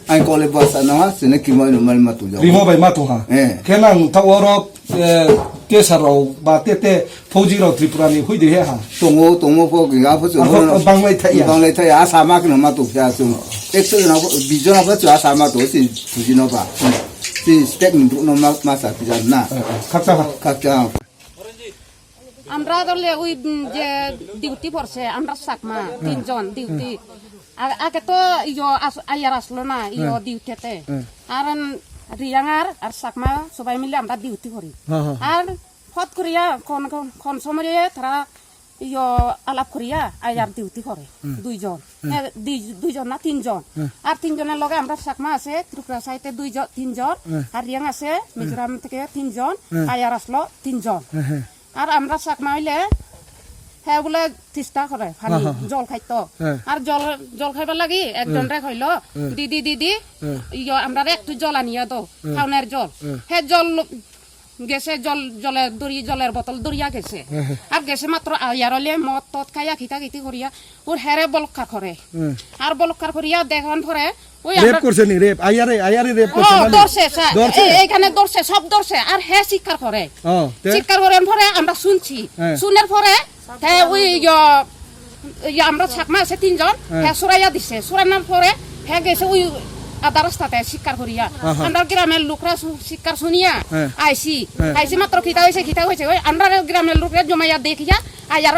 ang kole bo sa na, sile kri mo no mal ma tu ja. Rimo bai ma tu ha. Eh. Khe nang ta oro Eh, te sar rok ba te, te fauji rok Tripura ni hui de he ha. Tongo, tongo pho, ga pho, Arpho tongo. Bang lai thai ya. Bang lai thai ya, asa ma khna ma to kya sung. Ekso jona pho, bis jona pho, asa ma to, si, fauji no ba. Si, state ni no ma, ma sa, pija na. Eh, eh, khakcha ha. Khakcha ha. Amra dole ui, mm, je duty porse, amra sakma, tinjon duty. A-, ake to iyo as-, ayar aslo na, iyo duty te. Aran Riyangar, ar sakma, sobai mile amra duty kori. Ha, ha, ha. Ar hot koriya, kon, kon, kon somore tara iyo alap koriya, ayar duty kore. Duijon. Eh, dui-, duijon na tinjon. Ar tinjoner loge amra sakma ase, Tripura side te duijon, tinjon. Ar Riyang ase, Mizoram theke tinjon. Ayar aslo tinjon. Ar amra sakma hoile, he bole tista kore, pani, Ha, ha, ha. Jol khaito. He. Ar jol, jol khaibar lagi, ekjon He. Re hoilo, He. Didi, didi, He. Iyo amra re ektu jol aniya do, He. Thaner jol. He. He jol lo-, গেছে জল, জলের দড়ি, জলের বোতল ধরিয়া গেছে। হ্যাঁ, হ্যাঁ। আর গেছে মাত্র আইয়ার হলে মদ টদ খাইয়া খিতা খিতি করিয়া ওর হেরে বলক্কা করে। হ্যাঁ। আর বলক্কা করিয়া দেখান পরে ওই রেপ আমরা করছে নি? রেপ? আইয়ারে, আইয়ারে রেপ ও, করছে না নি? ধরছে, স্যার। ধরছে? এ-, এইখানে ধরছে, সব ধরছে। আর হ্যাঁ চিৎকার করে। ও, তে? চিৎকার করার পরে আমরা শুনছি। হ্যাঁ। শুনার পরে হ্যাঁ, ওই ইয়া, ইয়া, আমরা চাকমা আছে তিনজন, হ্যাঁ। হ্যাঁ, সুরাইয়া দিছে। সুরানোর পরে হ্যাঁ গেছে ওই আধা রাস্তাতে চিৎকার করিয়া। আহা। আমরা গ্রামের লোকরা সু-, চিৎকার শুনিয়া হ্যাঁ। আইছি। হ্যাঁ। আইছি মাত্র খিতা হয়েছে, খিতা হয়েছে। ওই আমরা গ্রামের লোকরা জমাইয়া দেখিয়া আইয়ার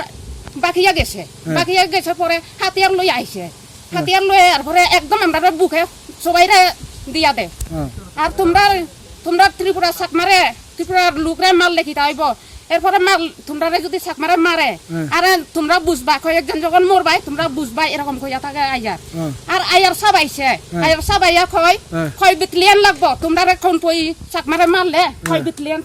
বাকিয়া গেছে। হ্যাঁ। বাকিয়া গেছে পরে হাতিয়ার লই আইছে। হ্যাঁ। হাতিয়ার লই আর পরে একদম আমরা বুকে সবাইরে দিয়া দে। হ্যাঁ। আর তোমরা, তোমরা ত্রিপুরা চাকমারে, ত্রিপুরার লোকরে মারলে খিতা হইব? এরপরে মার, তোমরারে যদি চাকমারে মারে, হ্যাঁ। আরে তোমরা বুঝবা, কয়েকজন যখন মরবাই, তোমরা বুঝবা, এরকম কইয়া থাকে আইয়ার। হ্যাঁ। আর আইয়ার সব আইছে, হ্যাঁ। আইয়ার সব আইয়া কয়, হ্যাঁ। কয় বিটলিয়ান লাগবো, তোমরারে কোন পই চাকমারে মারলে, কয় হ্যাঁ। বিটলিয়ান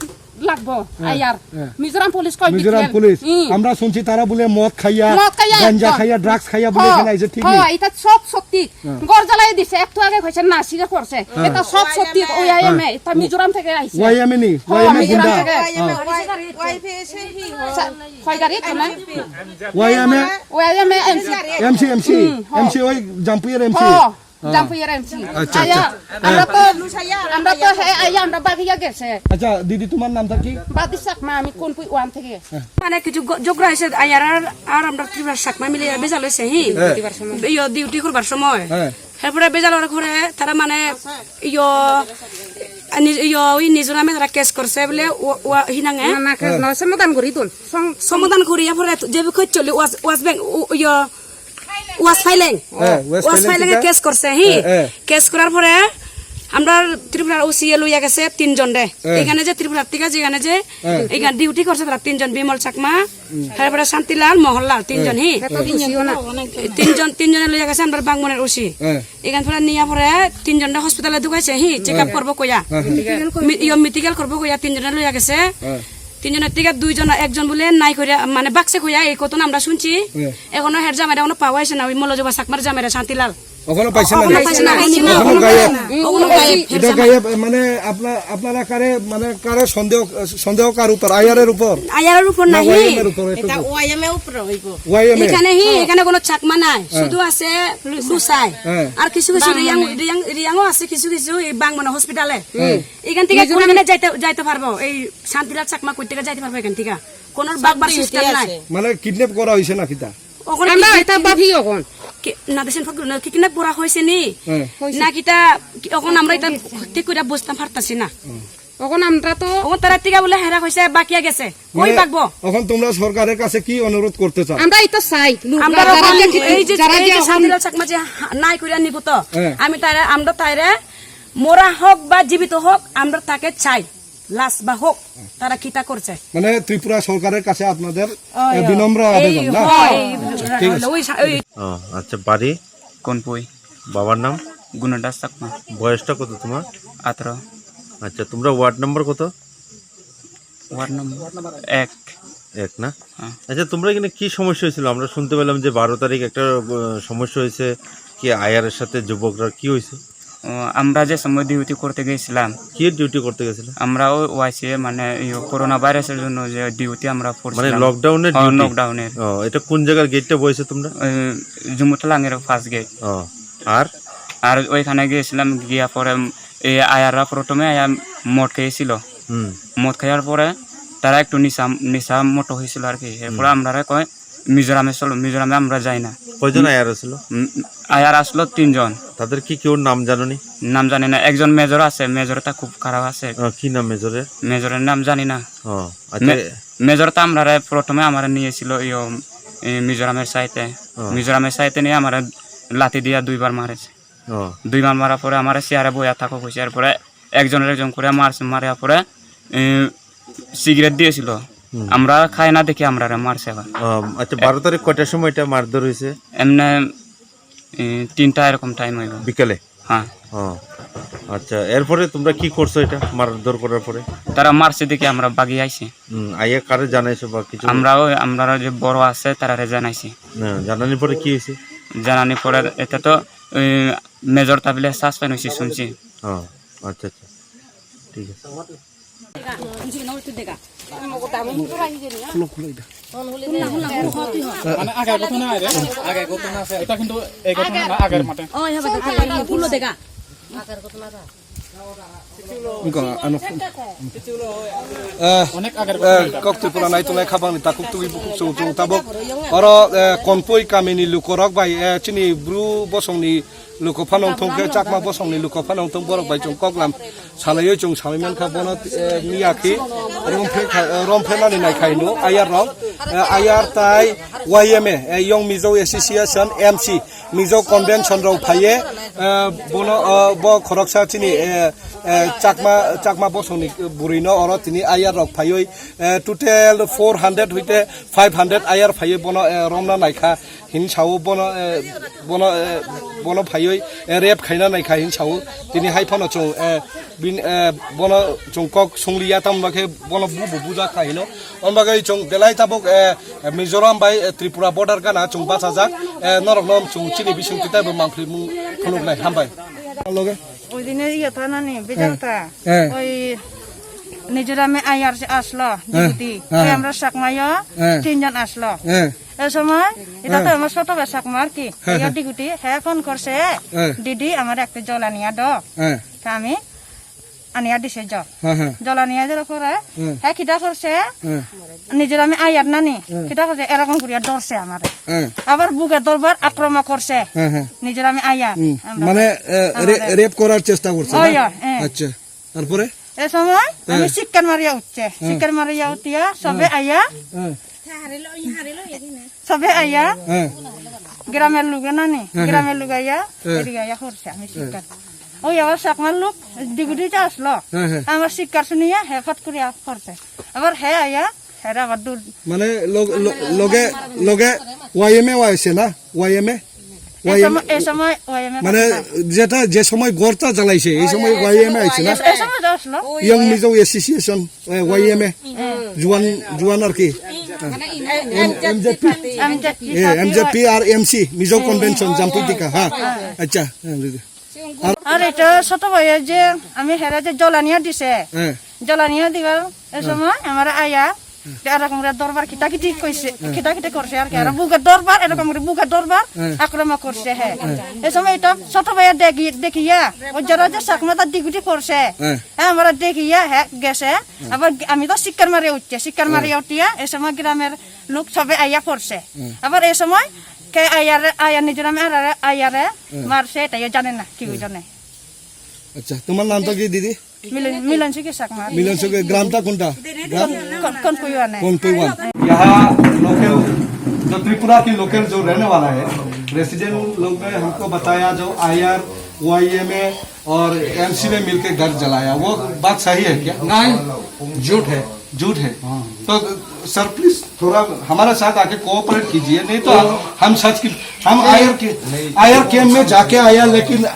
লাগবো, হ্যাঁ, আইয়ার। হ্যাঁ। মিজোরাম পুলিশ কয় মিজোরাম বিটলিয়ান। পুলিশ। হুম। আমরা শুনছি তারা বলে মদ খাইয়া, মদ খাইয়া গাঞ্জা একদম। খাইয়া, ড্রাগস খাইয়া বলে হ্যাঁ। এখানে আইছে, ঠিক হ্যাঁ, নেই? এটা সব সত্যি। হ্যাঁ। ঘর জ্বালাই দিছে, একটু আগে কইছে না, স্বীকার করছে। হ্যাঁ। এটা সব সত্যি, ওয়াইএমএ। ওয়াইএমএ, এটা মিজোরাম থেকে আইছে। ওয়াইএমএ নি? হ্যাঁ, ওয়াইএমএ মিজোরাম গুন্ডা? থেকে। ওয়াইএমএ, হ্যাঁ। ওয়াই-, ওয়াইফে এসে হি হয়। সা-, কয় গাড়ি? কোনে? YMA? YMA MC. MC, MC. হুম, হ্যাঁ। এমসি ওই জাম্পুইয়ের এমসি? হ্যাঁ, হ্যাঁ। জাম্পুইয়ের এমসি। আচ্ছা, আইয়া, আচ্ছা। আমরা হ্যাঁ। তো, আমরা তো হে আইয়া, আমরা বাগিয়া গেছে। আচ্ছা, দিদি, তোমার নামটা কি? বাদি চাকমা, আমি কোন পুই ওয়ান থেকে। হ্যাঁ। মানে কিছু গ-, ঝগড়া হয়েছে, আইয়ার আর, আর আমরা ত্রিপুরা চাকমা মিলে বেজাল হয়েছে, হি? হ্যাঁ। ইয়ো, ডিউটি করবার সময়। হ্যাঁ। এরপরে বেজাল হওয়ার পরে তারা মানে ইয়ো, আ, নিজ-, ইয়ো, ওই নিজের নামে তারা কেস করছে বলে ও, ও, হিনাঙে। না, না, কেস হ্যাঁ। নয়, সমাধান করি তো। সং-, সমাধান করিয়া পরে যে বিষয় চলে, ওয়াস, ওয়াস ব্যাংক, ও, ইয়ো, ওয়াস ফাইলিং। হ্যাঁ, ওয়াস ওয়াস ফাইলিং ফাইলিং এ থেকে কেস করছে, হি? হ্যাঁ, হ্যাঁ। কেস করার পরে আমরা ত্রিপুরার ওসি এ লইয়া গেছে তিনজন রে। হ্যাঁ। এখানে যে ত্রিপুরার থেকে যেখানে যে হ্যাঁ। এখানে ডিউটি করছে তারা তিনজন, বিমল চাকমা, হুম। তারপরে শান্তিলাল, মোহনলাল, তিনজন, হ্যাঁ। হি? হ্যাঁ। তিনজন, তিনজনে লইয়া গেছে আমরা বাংমনের ওসি। হ্যাঁ। এখান পরে নিয়া পরে তিনজনটা হসপিটালে ঢুকাইছে, হি? চেক আপ হ্যাঁ। করবো কইয়া। হ্যাঁ, হ্যাঁ। মি-, ইয়ো, মেডিকেল করবো কইয়া তিনজনে লইয়া গেছে। হ্যাঁ। তিনজনের থেকে দুইজন, একজন বলে নাই কইরা, মানে, বাক্সে কইয়া এই কথা আমরা শুনছি। হ্যাঁ। এখনো হের জামাইরা এখনো পাওয়া হয়েছে না, ওই মল্লযোগা চাকমার জামাইরা শান্তিলাল। ওখানে পাইছে না? ওখানে পাইছে না, পাইছে না। ওখানে গায়েব। ওখানে গায়েব, হের এটা জামাই। গায়েব, মানে, আপনা-, আপনারা কারে, মানে, কারে সন্দেহ, সন্দেহ কার উপর? আইয়ারের উপর? আইয়ারের উপর না, নাই। ওয়াইএম এর উপর, এটা এটা তো ওয়াইএম এর উপর হইব। ওয়াইএম এ? এখানে হি, হ্যাঁ। এখানে কোনো চাকমা নাই, হ্যাঁ। শুধু আছে লুসাই। হ্যাঁ। আর কিছু কিছু রিয়াং, রিয়াং, রিয়াংও আছে কিছু কিছু, এই বাংমনা হসপিটালে। হ্যাঁ। এখান থেকে মিজোরামে কোনখানে যাইতে, যাইতে পারবো? এই শান্তিলাল চাকমা কই থেকে যাইতে পারবো এখান থেকে? কোনো বাগবার সিস্টেম নাই। মানে কিডন্যাপ করা হয়েছে না কিতা? ওখানে আমরা কিডন্যাপ, এটা ভাবি ওখান। কি, না দেশেন ফটো না কিডন্যাপ করা হয়েছে নি? হ্যাঁ। না কিতা, কি, ওখান আমরা এটা ঠিক করে বুঝতাম পারতাছি না। হুম। ওখান আমরা তো ওখান তারা টিকা বলে হেরা হয়েছে, বাকিয়া গেছে। কই মানে বাগবো? এখন তোমরা সরকারের কাছে কি অনুরোধ করতে চাও? আমরা এটা চাই। আমরা যারা এখন যে, এই যে, যারা এই যে যে এখন শান্তিলাল চাকমা যে হা-, নাই করিয়া নিব তো, হ্যাঁ। আমি তারা, আমরা তাইরে মরা হোক বা জীবিত হোক, আমরা তাকে চাই। লাশ বা হোক, তারা কিতা করছে? মানে ত্রিপুরা সরকারের কাছে আপনাদের, ওই, এ, বিনম্র এই, আবেদন, না? হয়, আচ্ছা, ঠিক আছে। ওই সা-, ওই ও, আচ্ছা, বাড়ি? কোন পুই? বাবার নাম? গুণদাস চাকমা। বয়সটা কত তোমার? আঠারো। আচ্ছা, তোমরা ওয়ার্ড নম্বর কত? ওয়ার্ড নম্বর এক। এক না? হ্যাঁ। আচ্ছা, তোমরা এখানে কি সমস্যা হয়েছিল? আমরা শুনতে পেলাম যে বারো তারিখ একটা, আহ, সমস্যা হয়েছে, কি আয়ারের সাথে যুবকরা, কি হয়েছে? ও, আমরা যে সময় ডিউটি করতে গেছিলাম। কি ডিউটি করতে গেছিলে? আমরা ওই ওয়াইসি, মানে, ইয়ে, করোনা ভাইরাসের জন্য যে ডিউটি আমরা মানে করছিলাম। লকডাউনের ও, ডিউটি? লকডাউনের। ও, এটা কোন জায়গার গেটটা বইছো তোমরা? ওই জুমুতলাঙের ফার্স্ট গেট। ও, আর? আর ওইখানে গিয়েছিলাম, গিয়া পরে, উম, এই আয়াররা প্রথমে আয়া মদ খেয়েছিল। হুম। মদ খাওয়ার পরে তারা একটু নিশা, নিশা মতো হয়েছিল আর কি। এরপরে হুম। আমরারে কয়, "মিজোরামে চলো, মিজোরামে আমরা যাই না।" কয়জন আয়ার ছিল? উম, আয়ার আসলো তিনজন। তাদের কি কেউ নাম জানো নি? নাম জানি না। একজন মেজর আছে, মেজরটা খুব খারাপ আছে। আহ, কি নাম মেজরের? মেজরের নাম জানি না। ও, আচ্ছা। মে-, মেজরটা আমরারে প্রথমে আমারে নিয়েছিল, ইয়ো, ই, মিজোরামের সাইডে। ও। মিজোরামের সাইডে নিয়ে আমারে লাঠি দিয়া দুইবার মারেছে। ও। দুইবার মারার পরে আমারে চেয়ারে বইয়া থাকো কইছে। এরপরে একজনের একজন করে মারছে, মারার পরে, এ, সিগারেট দিয়েছিল। হুম। আমরা খাই না দেখে আমরারে মারছে আবার। ও, আচ্ছা, বারো তারিখ কয়টার সময় এটা মারধর হয়েছে? এমনি, এ, তিনটা এরকম টাইম হইব। বিকালে? হ্যাঁ। ও, আচ্ছা, এরপরে তোমরা কি করছো এটা মারধর করার পরে? তারা মারছে দেখে আমরা বাগি আইছি। হুম, আইয়া কারে জানাইছো বা কিছু? আমরাও, আমরা যে বড় আছে তারারে জানাইছি। না, জানানোর পরে কি হয়েছে? জানানোর পরে এটা তো, এ, মেজর তাবিলে সাসপেন্ড হয়েছে শুনছি। ও, আচ্ছা, আচ্ছা, ঠিক আছে। Khuluk khuluk da. Mane agar ghotona aire. Agar ghotona ase. Eta kintu ei ghotona na, agar mate. Wngkha ano. Eh, Onek agar eh, ghotona. Kok Tripura nai tongnai khapangni takhuk tugwi bukhuk chwng chwng tabuk. Oro, eh, Konpui kamini lukorok bai, eh, chini Bru bosongni luku phano wngthong khe, Chakma bosongni luku phano wngthong, borok bai chwng koklam salaiwi chwng salai mankha. Bono, eh, miya khi romphre kha-, eh, romphrenani nai khai no ayar rok, eh, ayar tai Y M A, eh, Young Mizo Association, M C, Mizo Convention rok phaiye, eh, bono, eh, bo khoroksa chini, eh, eh, Chakma, Chakma bosongni bwrwi no oro tini ayar rok phaiwi, eh, total four hundred hoite five hundred ayar phaiwi bono, eh, romna naikha. Hin sao bono, eh, bono, eh, bono phaiwi, eh, rape khaina naikha hin sao. Tini hai phano chwng, eh, bin, eh, bono chwng kok sungliya, tamni bagwi bono bu bo bujak kha hino. Oni bagwi chwng belai tabuk, eh, Mizoram bai, eh, Tripura border gana chwng bachajak, eh, norokno chwng chini bisingtwi teibo mangpili mung phunuknai. Hambai. Loge. Oidine iye thanani, eh, bijak tha. Eh. Oi Nijorami ayar se aslo, eh, deputy. Eh. Oi amra Chakmayo, eh, tinjon aslo. Eh. এই সময় এটা তো, হ্যাঁ, আমার ছোট ভাই চাকমা আর কি। হ্যাঁ, এই হ্যাঁ। ডিগুটি, হ্যাঁ, ফোন করছে, হ্যাঁ। দিদি, আমার একটা জল আনিয়া দাও। হ্যাঁ। তা আমি আনিয়া দিছে জল। হ্যাঁ, হ্যাঁ। জল আনিয়া দেওয়ার পরে, হ্যাঁ। হ্যাঁ, কিতা করছে? হ্যাঁ। নিজের আমি আয়ার নানি, হ্যাঁ। কিতা করছে? এরকম করিয়া ধরছে আমারে। হ্যাঁ। আবার বুকে ধরবার আক্রমণ করছে। হ্যাঁ, হ্যাঁ। নিজের আমি আয়ার। হুম। আমরা মানে, এ, রে-, আমারে রেপ করার চেষ্টা করছে, ওই, না? ওই, হ্যাঁ। আচ্ছা। তারপরে? এ সময় আমি, হ্যাঁ। চিৎকার মারিয়া উঠছে। হ্যাঁ। চিৎকার মারিয়া উঠিয়া সবে, হ্যাঁ। আইয়া, হ্যাঁ। সবে আইয়া, হ্যাঁ। গ্রামের লোকে নানি, হ্যাঁ, হ্যাঁ। গ্রামের লোক আইয়া, হ্যাঁ। এদিকে আইয়া করছে আমি, হ্যাঁ। চিৎকার। ওই আবার চাকমার লোক ডিগুটিতে আসলো। হ্যাঁ, হ্যাঁ। আমার চিৎকার শুনিয়া হে ফট করিয়া করছে। আবার হে আইয়া, হেরা আবার দূর। মানে লগ-, ল-, লগে, লগে ওয়াইএমএ ওয়াইসে না? ওয়াইএমএ? এ সময়, এ সময় ওয়াইএমএ মানে করছে। যেটা, যে সময় গড়টা জ্বালাইছে, এই সময় ওয়াইএমএ আইছে না? এ, এ সময় তো আসলো। ইয়ং মিজো এসোসিয়েশন, এ, ওয়াইএমএ। হুম। জুয়ান, জুয়ান আর কি। এম-, এমজেপি। এমজেপি। এ, এমজেপি আর এমসি, মিজো কনভেনশন, জাম্পুইটিকা, হ্যাঁ। হ্যাঁ। আচ্ছা, হ্যাঁ, বুঝে। আর এটা ছোট ভাইয়ের যে আমি হেরা যে জলানিয়া দিছে, হ্যাঁ। জলানিয়া দিবার এ হ্যাঁ। সময় আমার আয়া এরকম করে দরবার খিটাখিটি কইছে, হ্যাঁ। খিটাখিটি করছে আর কি। আর হ্যাঁ। বুকে দরবার, এরকম করে বুকে দরবার হ্যাঁ। আক্রমণ করছে, হ্যাঁ। হ্যাঁ। এ সময় এটা ছোট ভাইয়া দেখি, দেখিয়া, ও যারা যে চাকমা তার ডিগুটি করছে, হ্যাঁ। হ্যাঁ, আমরা দেখিয়া, হ্যাঁ, গেছে। হ্যাঁ। আবার আমি তো চিৎকার মারে উঠছে, চিৎকার হ্যাঁ। মারে উঠিয়া, এ সময় গ্রামের লোক সবে আইয়া পড়ছে। হ্যাঁ। আবার এ সময় কে আয়ারে, আয়া নিজের আমি আর আয়ারে হ্যাঁ। মারছে, এটাইও জানে না, কেউ হ্যাঁ। জানে। আচ্ছা, তোমার নামটা কি দিদি? মিলন, মিলন সুখী চাকমা। মিলন সুখী, গ্রামটা কোনটা? গ্রাম? কোন, কোন কুইওয়ানে? কোন কুইওয়ান? यहाँ लोकल, जो त्रिपुरा की लोकल जो रहने वाला है, रेसिडेंट लोग ने हमको बताया, जो आईआर, वाईएमए और एमसी ने मिलके घर जलाया, वो बात सही है क्या? नहीं, झूठ है। झूठ है? हाँ। तो सर, प्लीज थोड़ा हमारे साथ आके कोऑपरेट कीजिए, नहीं तो हम, हम सच की, हम आईआर के, आईआर कैंप में जाके आया, लेकिन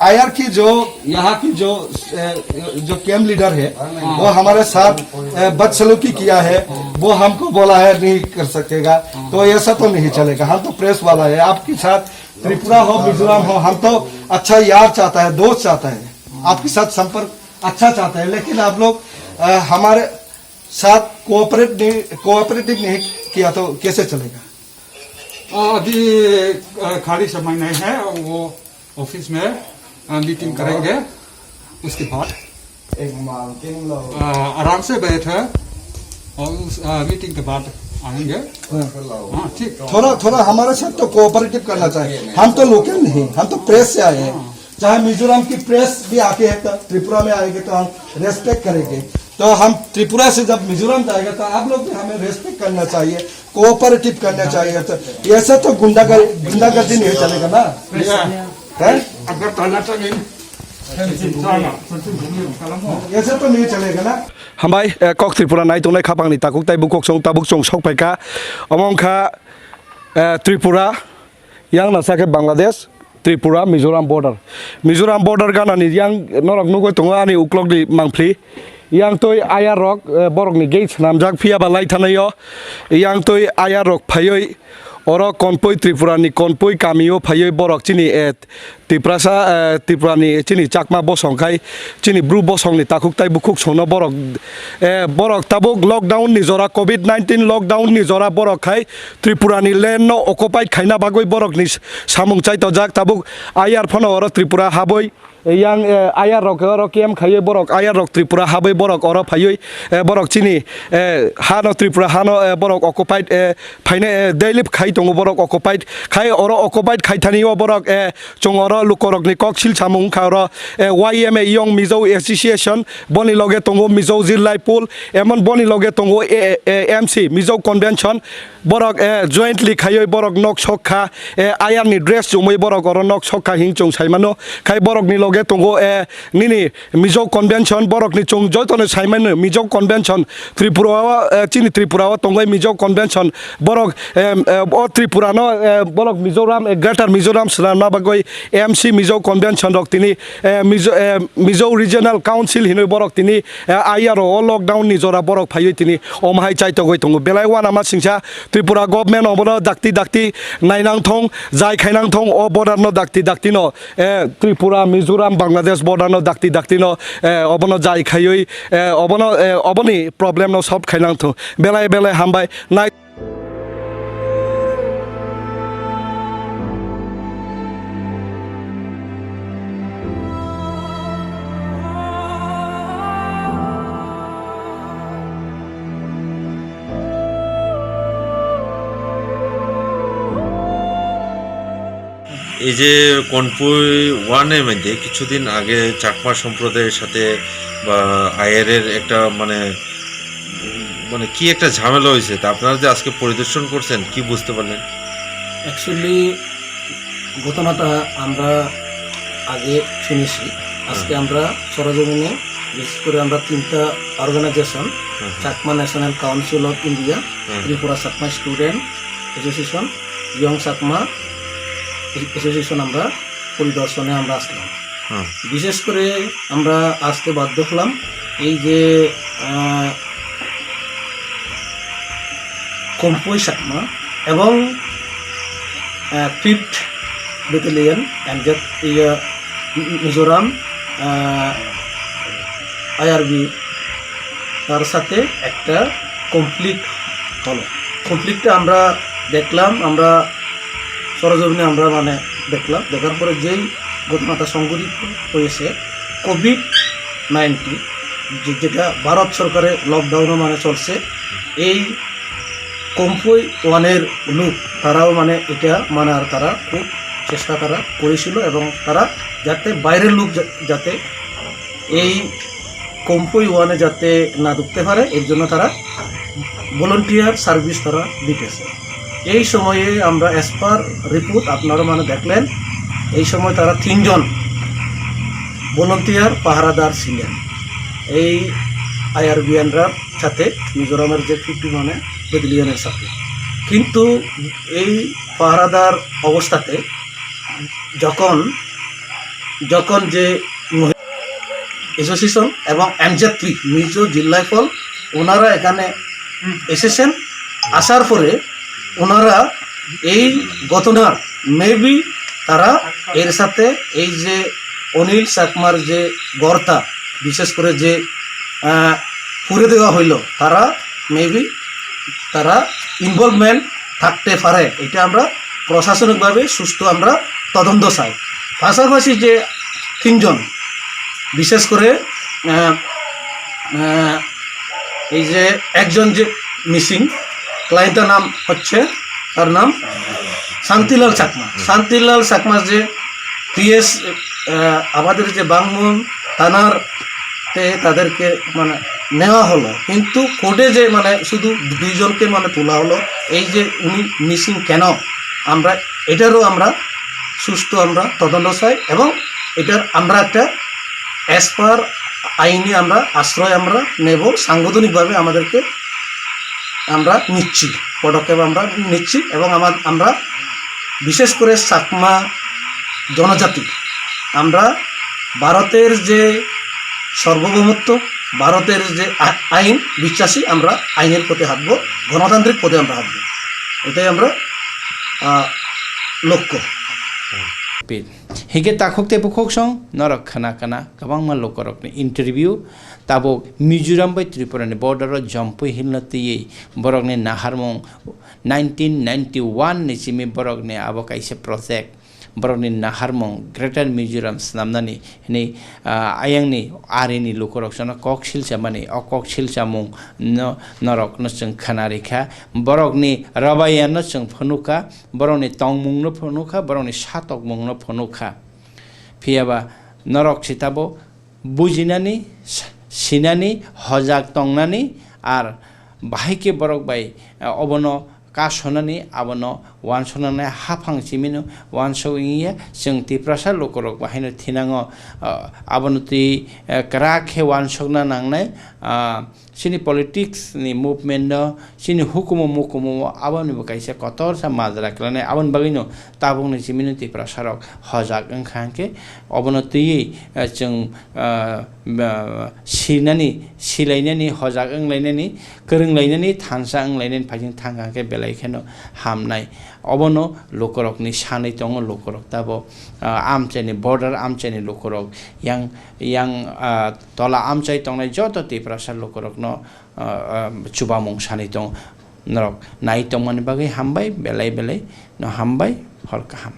आईआर की जो, यहाँ की जो, अ, जो कैंप लीडर है, हाँ। वो हमारे साथ, अ, बदसलूकी किया है, वो हमको बोला है नहीं कर सकेगा, हाँ। तो ऐसा तो नहीं चलेगा। हम तो प्रेस वाला है, आपके साथ त्रिपुरा हो, मिजोरम हो, हम तो अच्छा यार चाहता है, दोस्त चाहता है, आपके साथ संपर्क अच्छा चाहता है, लेकिन आप लोग, अ, हमारे साथ कोऑपरेट नहीं, कोऑपरेटिव नहीं किया तो कैसे चलेगा? अ, अभी, अ, खाली समय नहीं है, वो ऑफिस में, अ, मीटिंग करेंगे, उसके बाद, एक मालकिन लोग। अ, आराम से बैठे और उस, अ, मीटिंग के बाद आएंगे। हाँ। हाँ, ठीक। थोड़ा, थोड़ा हमारे साथ तो कोऑपरेटिव करना चाहिए। हम तो लोकल नहीं, हम तो प्रेस से आए हैं। हाँ। चाहे मिजोरम की प्रेस भी आके है तो त्रिपुरा में आएगी तो हम रेस्पेक्ट करेंगे। तो हम त्रिपुरा से जब मिजोरम जाएगा तो आप लोग भी हमें रेस्पेक्ट करना चाहिए, कोऑपरेटिव करना चाहिए। तो ऐसा तो गुंडागर-, गुंडागर्दी नहीं चलेगा ना। हैं? अगर तानाशाही ऐसे तो नहीं चलेगा ना। Hambai, eh, Kok Tripura nai tongnai khapangni takhuk tai bukhuk chwng tabuk chwng sok phaikha. Omo wngkha, eh, Tripura, yang nasa khe Bangladesh, Tripura, Mizoram border. Mizoram border ganani yang norok nugwi tongo ani uklokni mangpli. Yang twi ayar rok, eh, borokni gate swnamjak phiya ba lai thanaio. Yang twi ayar rok phaiwi oro Konpui Tripura ni Konpui kamio phaiwi borok chini, eh, Tiprasa, eh, Tripura ni chini Chakma bosong khai chini Bru bosong ni takhuk tai bukhuk songno borok, eh, borok tabuk lockdown ni jora, covid nineteen lockdown ni jora borok khai Tripura ni land no occupied khaina bagwi borok ni samung chaitojak. Tabuk ayar phano oro Tripura habwi yang, eh, ayar rok oro camp khaiwi borok, ayar rok Tripura habwi borok oro phaiwi, eh, borok chini, eh, hano Tripura hano, eh, borok occupied, eh, phaina, eh, daily khai tongo borok occupied khai, oro occupied khai thani o borok, eh, chwng oro lukorokni kok sil samung wngkha oro, eh, Y M A Young Mizo Association, boni loge tongo Mizo Zirlai Pool, emon boni loge tongo, eh, eh, M C Mizo Convention, borok, eh, jointly khaiwi borok nok sok kha, eh, ayarni dress chumui borok oro nok sok kha hing chwng sai mano. Khai borokni loge tongo, eh, nini Mizo Convention, borokni chwng jotono sai mano Mizo Convention, Tripura o, eh, chini Tripura o tongwi Mizo Convention, borok, em, eh, o Tripura no, eh, borok Mizoram, eh, Greater Mizoram swnamna bagwi M C Mizo Convention rok tini, eh, Mizo, eh, Mizo Regional Council hinwi borok tini, eh, ayaro o lockdown ni jora borok phaiwi tini omo hai chaitogwi tongo. Belai uanama singsa Tripura government obono dakti dakti nainang thong, jai khainang thong, o border no dakti dakti no, eh, Tripura, Mizoram, Bangladesh border no dakti dakti no, eh, obono jai khaiwi, eh, obono, eh, oboni problem no solve khainang thong. Belai belai hambai. Nai- এই যে কনভয় ওয়ানের মধ্যে কিছুদিন আগে চাকমা সম্প্রদায়ের সাথে বা আইআর এর একটা মানে, মানে কি একটা ঝামেলা হয়েছে, তা আপনারা যে আজকে পরিদর্শন করছেন, কি বুঝতে পারলেন? অ্যাকচুয়ালি ঘটনাটা আমরা আগে শুনেছি। আজকে হুম। আমরা সরজমিনে, বিশেষ করে আমরা তিনটা অর্গানাইজেশন, হুম, হুম। Chakma national council of India, হুম। Tripura Chakma student association, young Chakma association আমরা পরিদর্শনে আমরা আসলাম। হুম। বিশেষ করে আমরা আসতে বাধ্য হলাম এই যে, আহ, কম্পই চাকমা এবং, আহ, ফিফথ ব্যাটালিয়ন এমজেড, ইয়ে, মিজোরাম, আহ, আইআরবি, তার সাথে একটা কনফ্লিক্ট হলো। কনফ্লিক্টটা আমরা দেখলাম, আমরা সরজমিনে আমরা মানে দেখলাম, দেখার পরে যেই ঘটনাটা সংঘটিত হয়েছে, কোভিড নাইনটিন, যে-, যেটা ভারত সরকারের লকডাউনও মানে চলছে, এই কম্পই ওয়ানের লোক তারাও মানে এটা মানার তারা খুব চেষ্টা তারা করেছিল এবং তারা যাতে বাইরের লোক যা-, যাতে এই কম্পই ওয়ানে যাতে না ঢুকতে পারে, এর জন্য তারা ভলান্টিয়ার সার্ভিস তারা দিতেছে। এই সময়ে আমরা, অ্যাজ পার রিপোর্ট আপনারা মানে দেখলেন, এই সময় তারা তিনজন ভলান্টিয়ার পাহারাদার ছিলেন এই আইআরবিএনরার সাথে, মিজোরামের যে ফিফটি মানে ব্যাটালিয়নের সাথে। কিন্তু এই পাহারাদার অবস্থাতে যখন, যখন যে মহি-, অ্যাসোসিয়েশন এবং এমজেড থ্রি, মিজো জিল্লাইফল, ওনারা এখানে এসেছেন। আসার পরে ওনারা এই ঘটনার, মেবি তারা এর সাথে এই যে অনিল চাকমার যে গর্তা, বিশেষ করে যে, আহ, পুড়ে দেওয়া হইল, তারা মেবি তারা ইনভলভমেন্ট থাকতে পারে, এটা আমরা প্রশাসনিকভাবে সুষ্ঠু আমরা তদন্ত চাই। পাশাপাশি যে তিনজন, বিশেষ করে, আহ, আহ, এই যে একজন যে মিসিং, ক্লায়েন্টের নাম হচ্ছে, তার নাম শান্তিলাল চাকমা। শান্তিলাল চাকমা যে পিএস, আহ, আমাদের যে বাংমুন থানার তে তাদেরকে মানে নেওয়া হলো, কিন্তু কোর্টে যে মানে শুধু দুইজনকে মানে তোলা হলো, এই যে উনি মিসিং কেন, আমরা এটারও আমরা সুষ্ঠু আমরা তদন্ত চাই এবং এটার আমরা একটা অ্যাজ পার আইনি আমরা আশ্রয় আমরা নেব, সাংগঠনিকভাবে আমাদেরকে আমরা নিচ্ছি, পদক্ষেপ আমরা নিচ্ছি এবং আমার, আমরা বিশেষ করে চাকমা জনজাতি, আমরা ভারতের যে সার্বভৌমত্ব, ভারতের যে আ-, আইন বিশ্বাসী, আমরা আইনের পথে হাঁটবো, গণতান্ত্রিক পথে আমরা হাঁটবো, এটাই আমরা, আহ, লক্ষ্য। Pi-, hingke takhuk tei bukhuk song norok khna khna kwbangma lukurokni interview, tabuk Mizoram bai Tripura ni border o Jampui Hill no twiwi borokni naharmung nineteen ninety-one ni simi borokni abo kaisa project, borokni naharmung Greater Mizoram swnamnani hwnwi, ah, ayangni arini lukurok jono kok silchamani, o kok silchamung no norokno chwng khna rikha, borokni rabaiya no chwng phunukha, borokni tongmung no phunukha, borokni satokmung no phunukha. Phiyaba norok sitabo bujinani, s-, sinani, hojak tongnani, ar bahai khe borok bai, eh, obono kasonani, abono wansoknani haphang simino wansok wngya. Chwng Tiprasa lukurok bahaino thinango, eh, abono twi, eh, kwrak khe wansokna nangnai, ah, chini politics ni movement no, chini hukumu mukumu aboni bo kaisa kotorsa majra khlainai, aboni bagwino tabukni chimino Tiprasa rok hojak wngkha hwnkhe, obono twiwi, eh, chwng, eh, ba-, sinani, silainani, hojak wnglainani, kwrwnglainani, thansa wnglainani phaising thangkha hwnkhe belai kheno hamnai. Obono lukurokni sanwi tongo, lukurok tabo, ah, amchaini border amchaini lukurok yang, yang, ah, tola amchai tongnai joto Tiprasa lukurokno, ah, ah, chubamung sanwi tongo. Norok nai tongmani bagwi hambai, belai belai no hambai, hor kaham.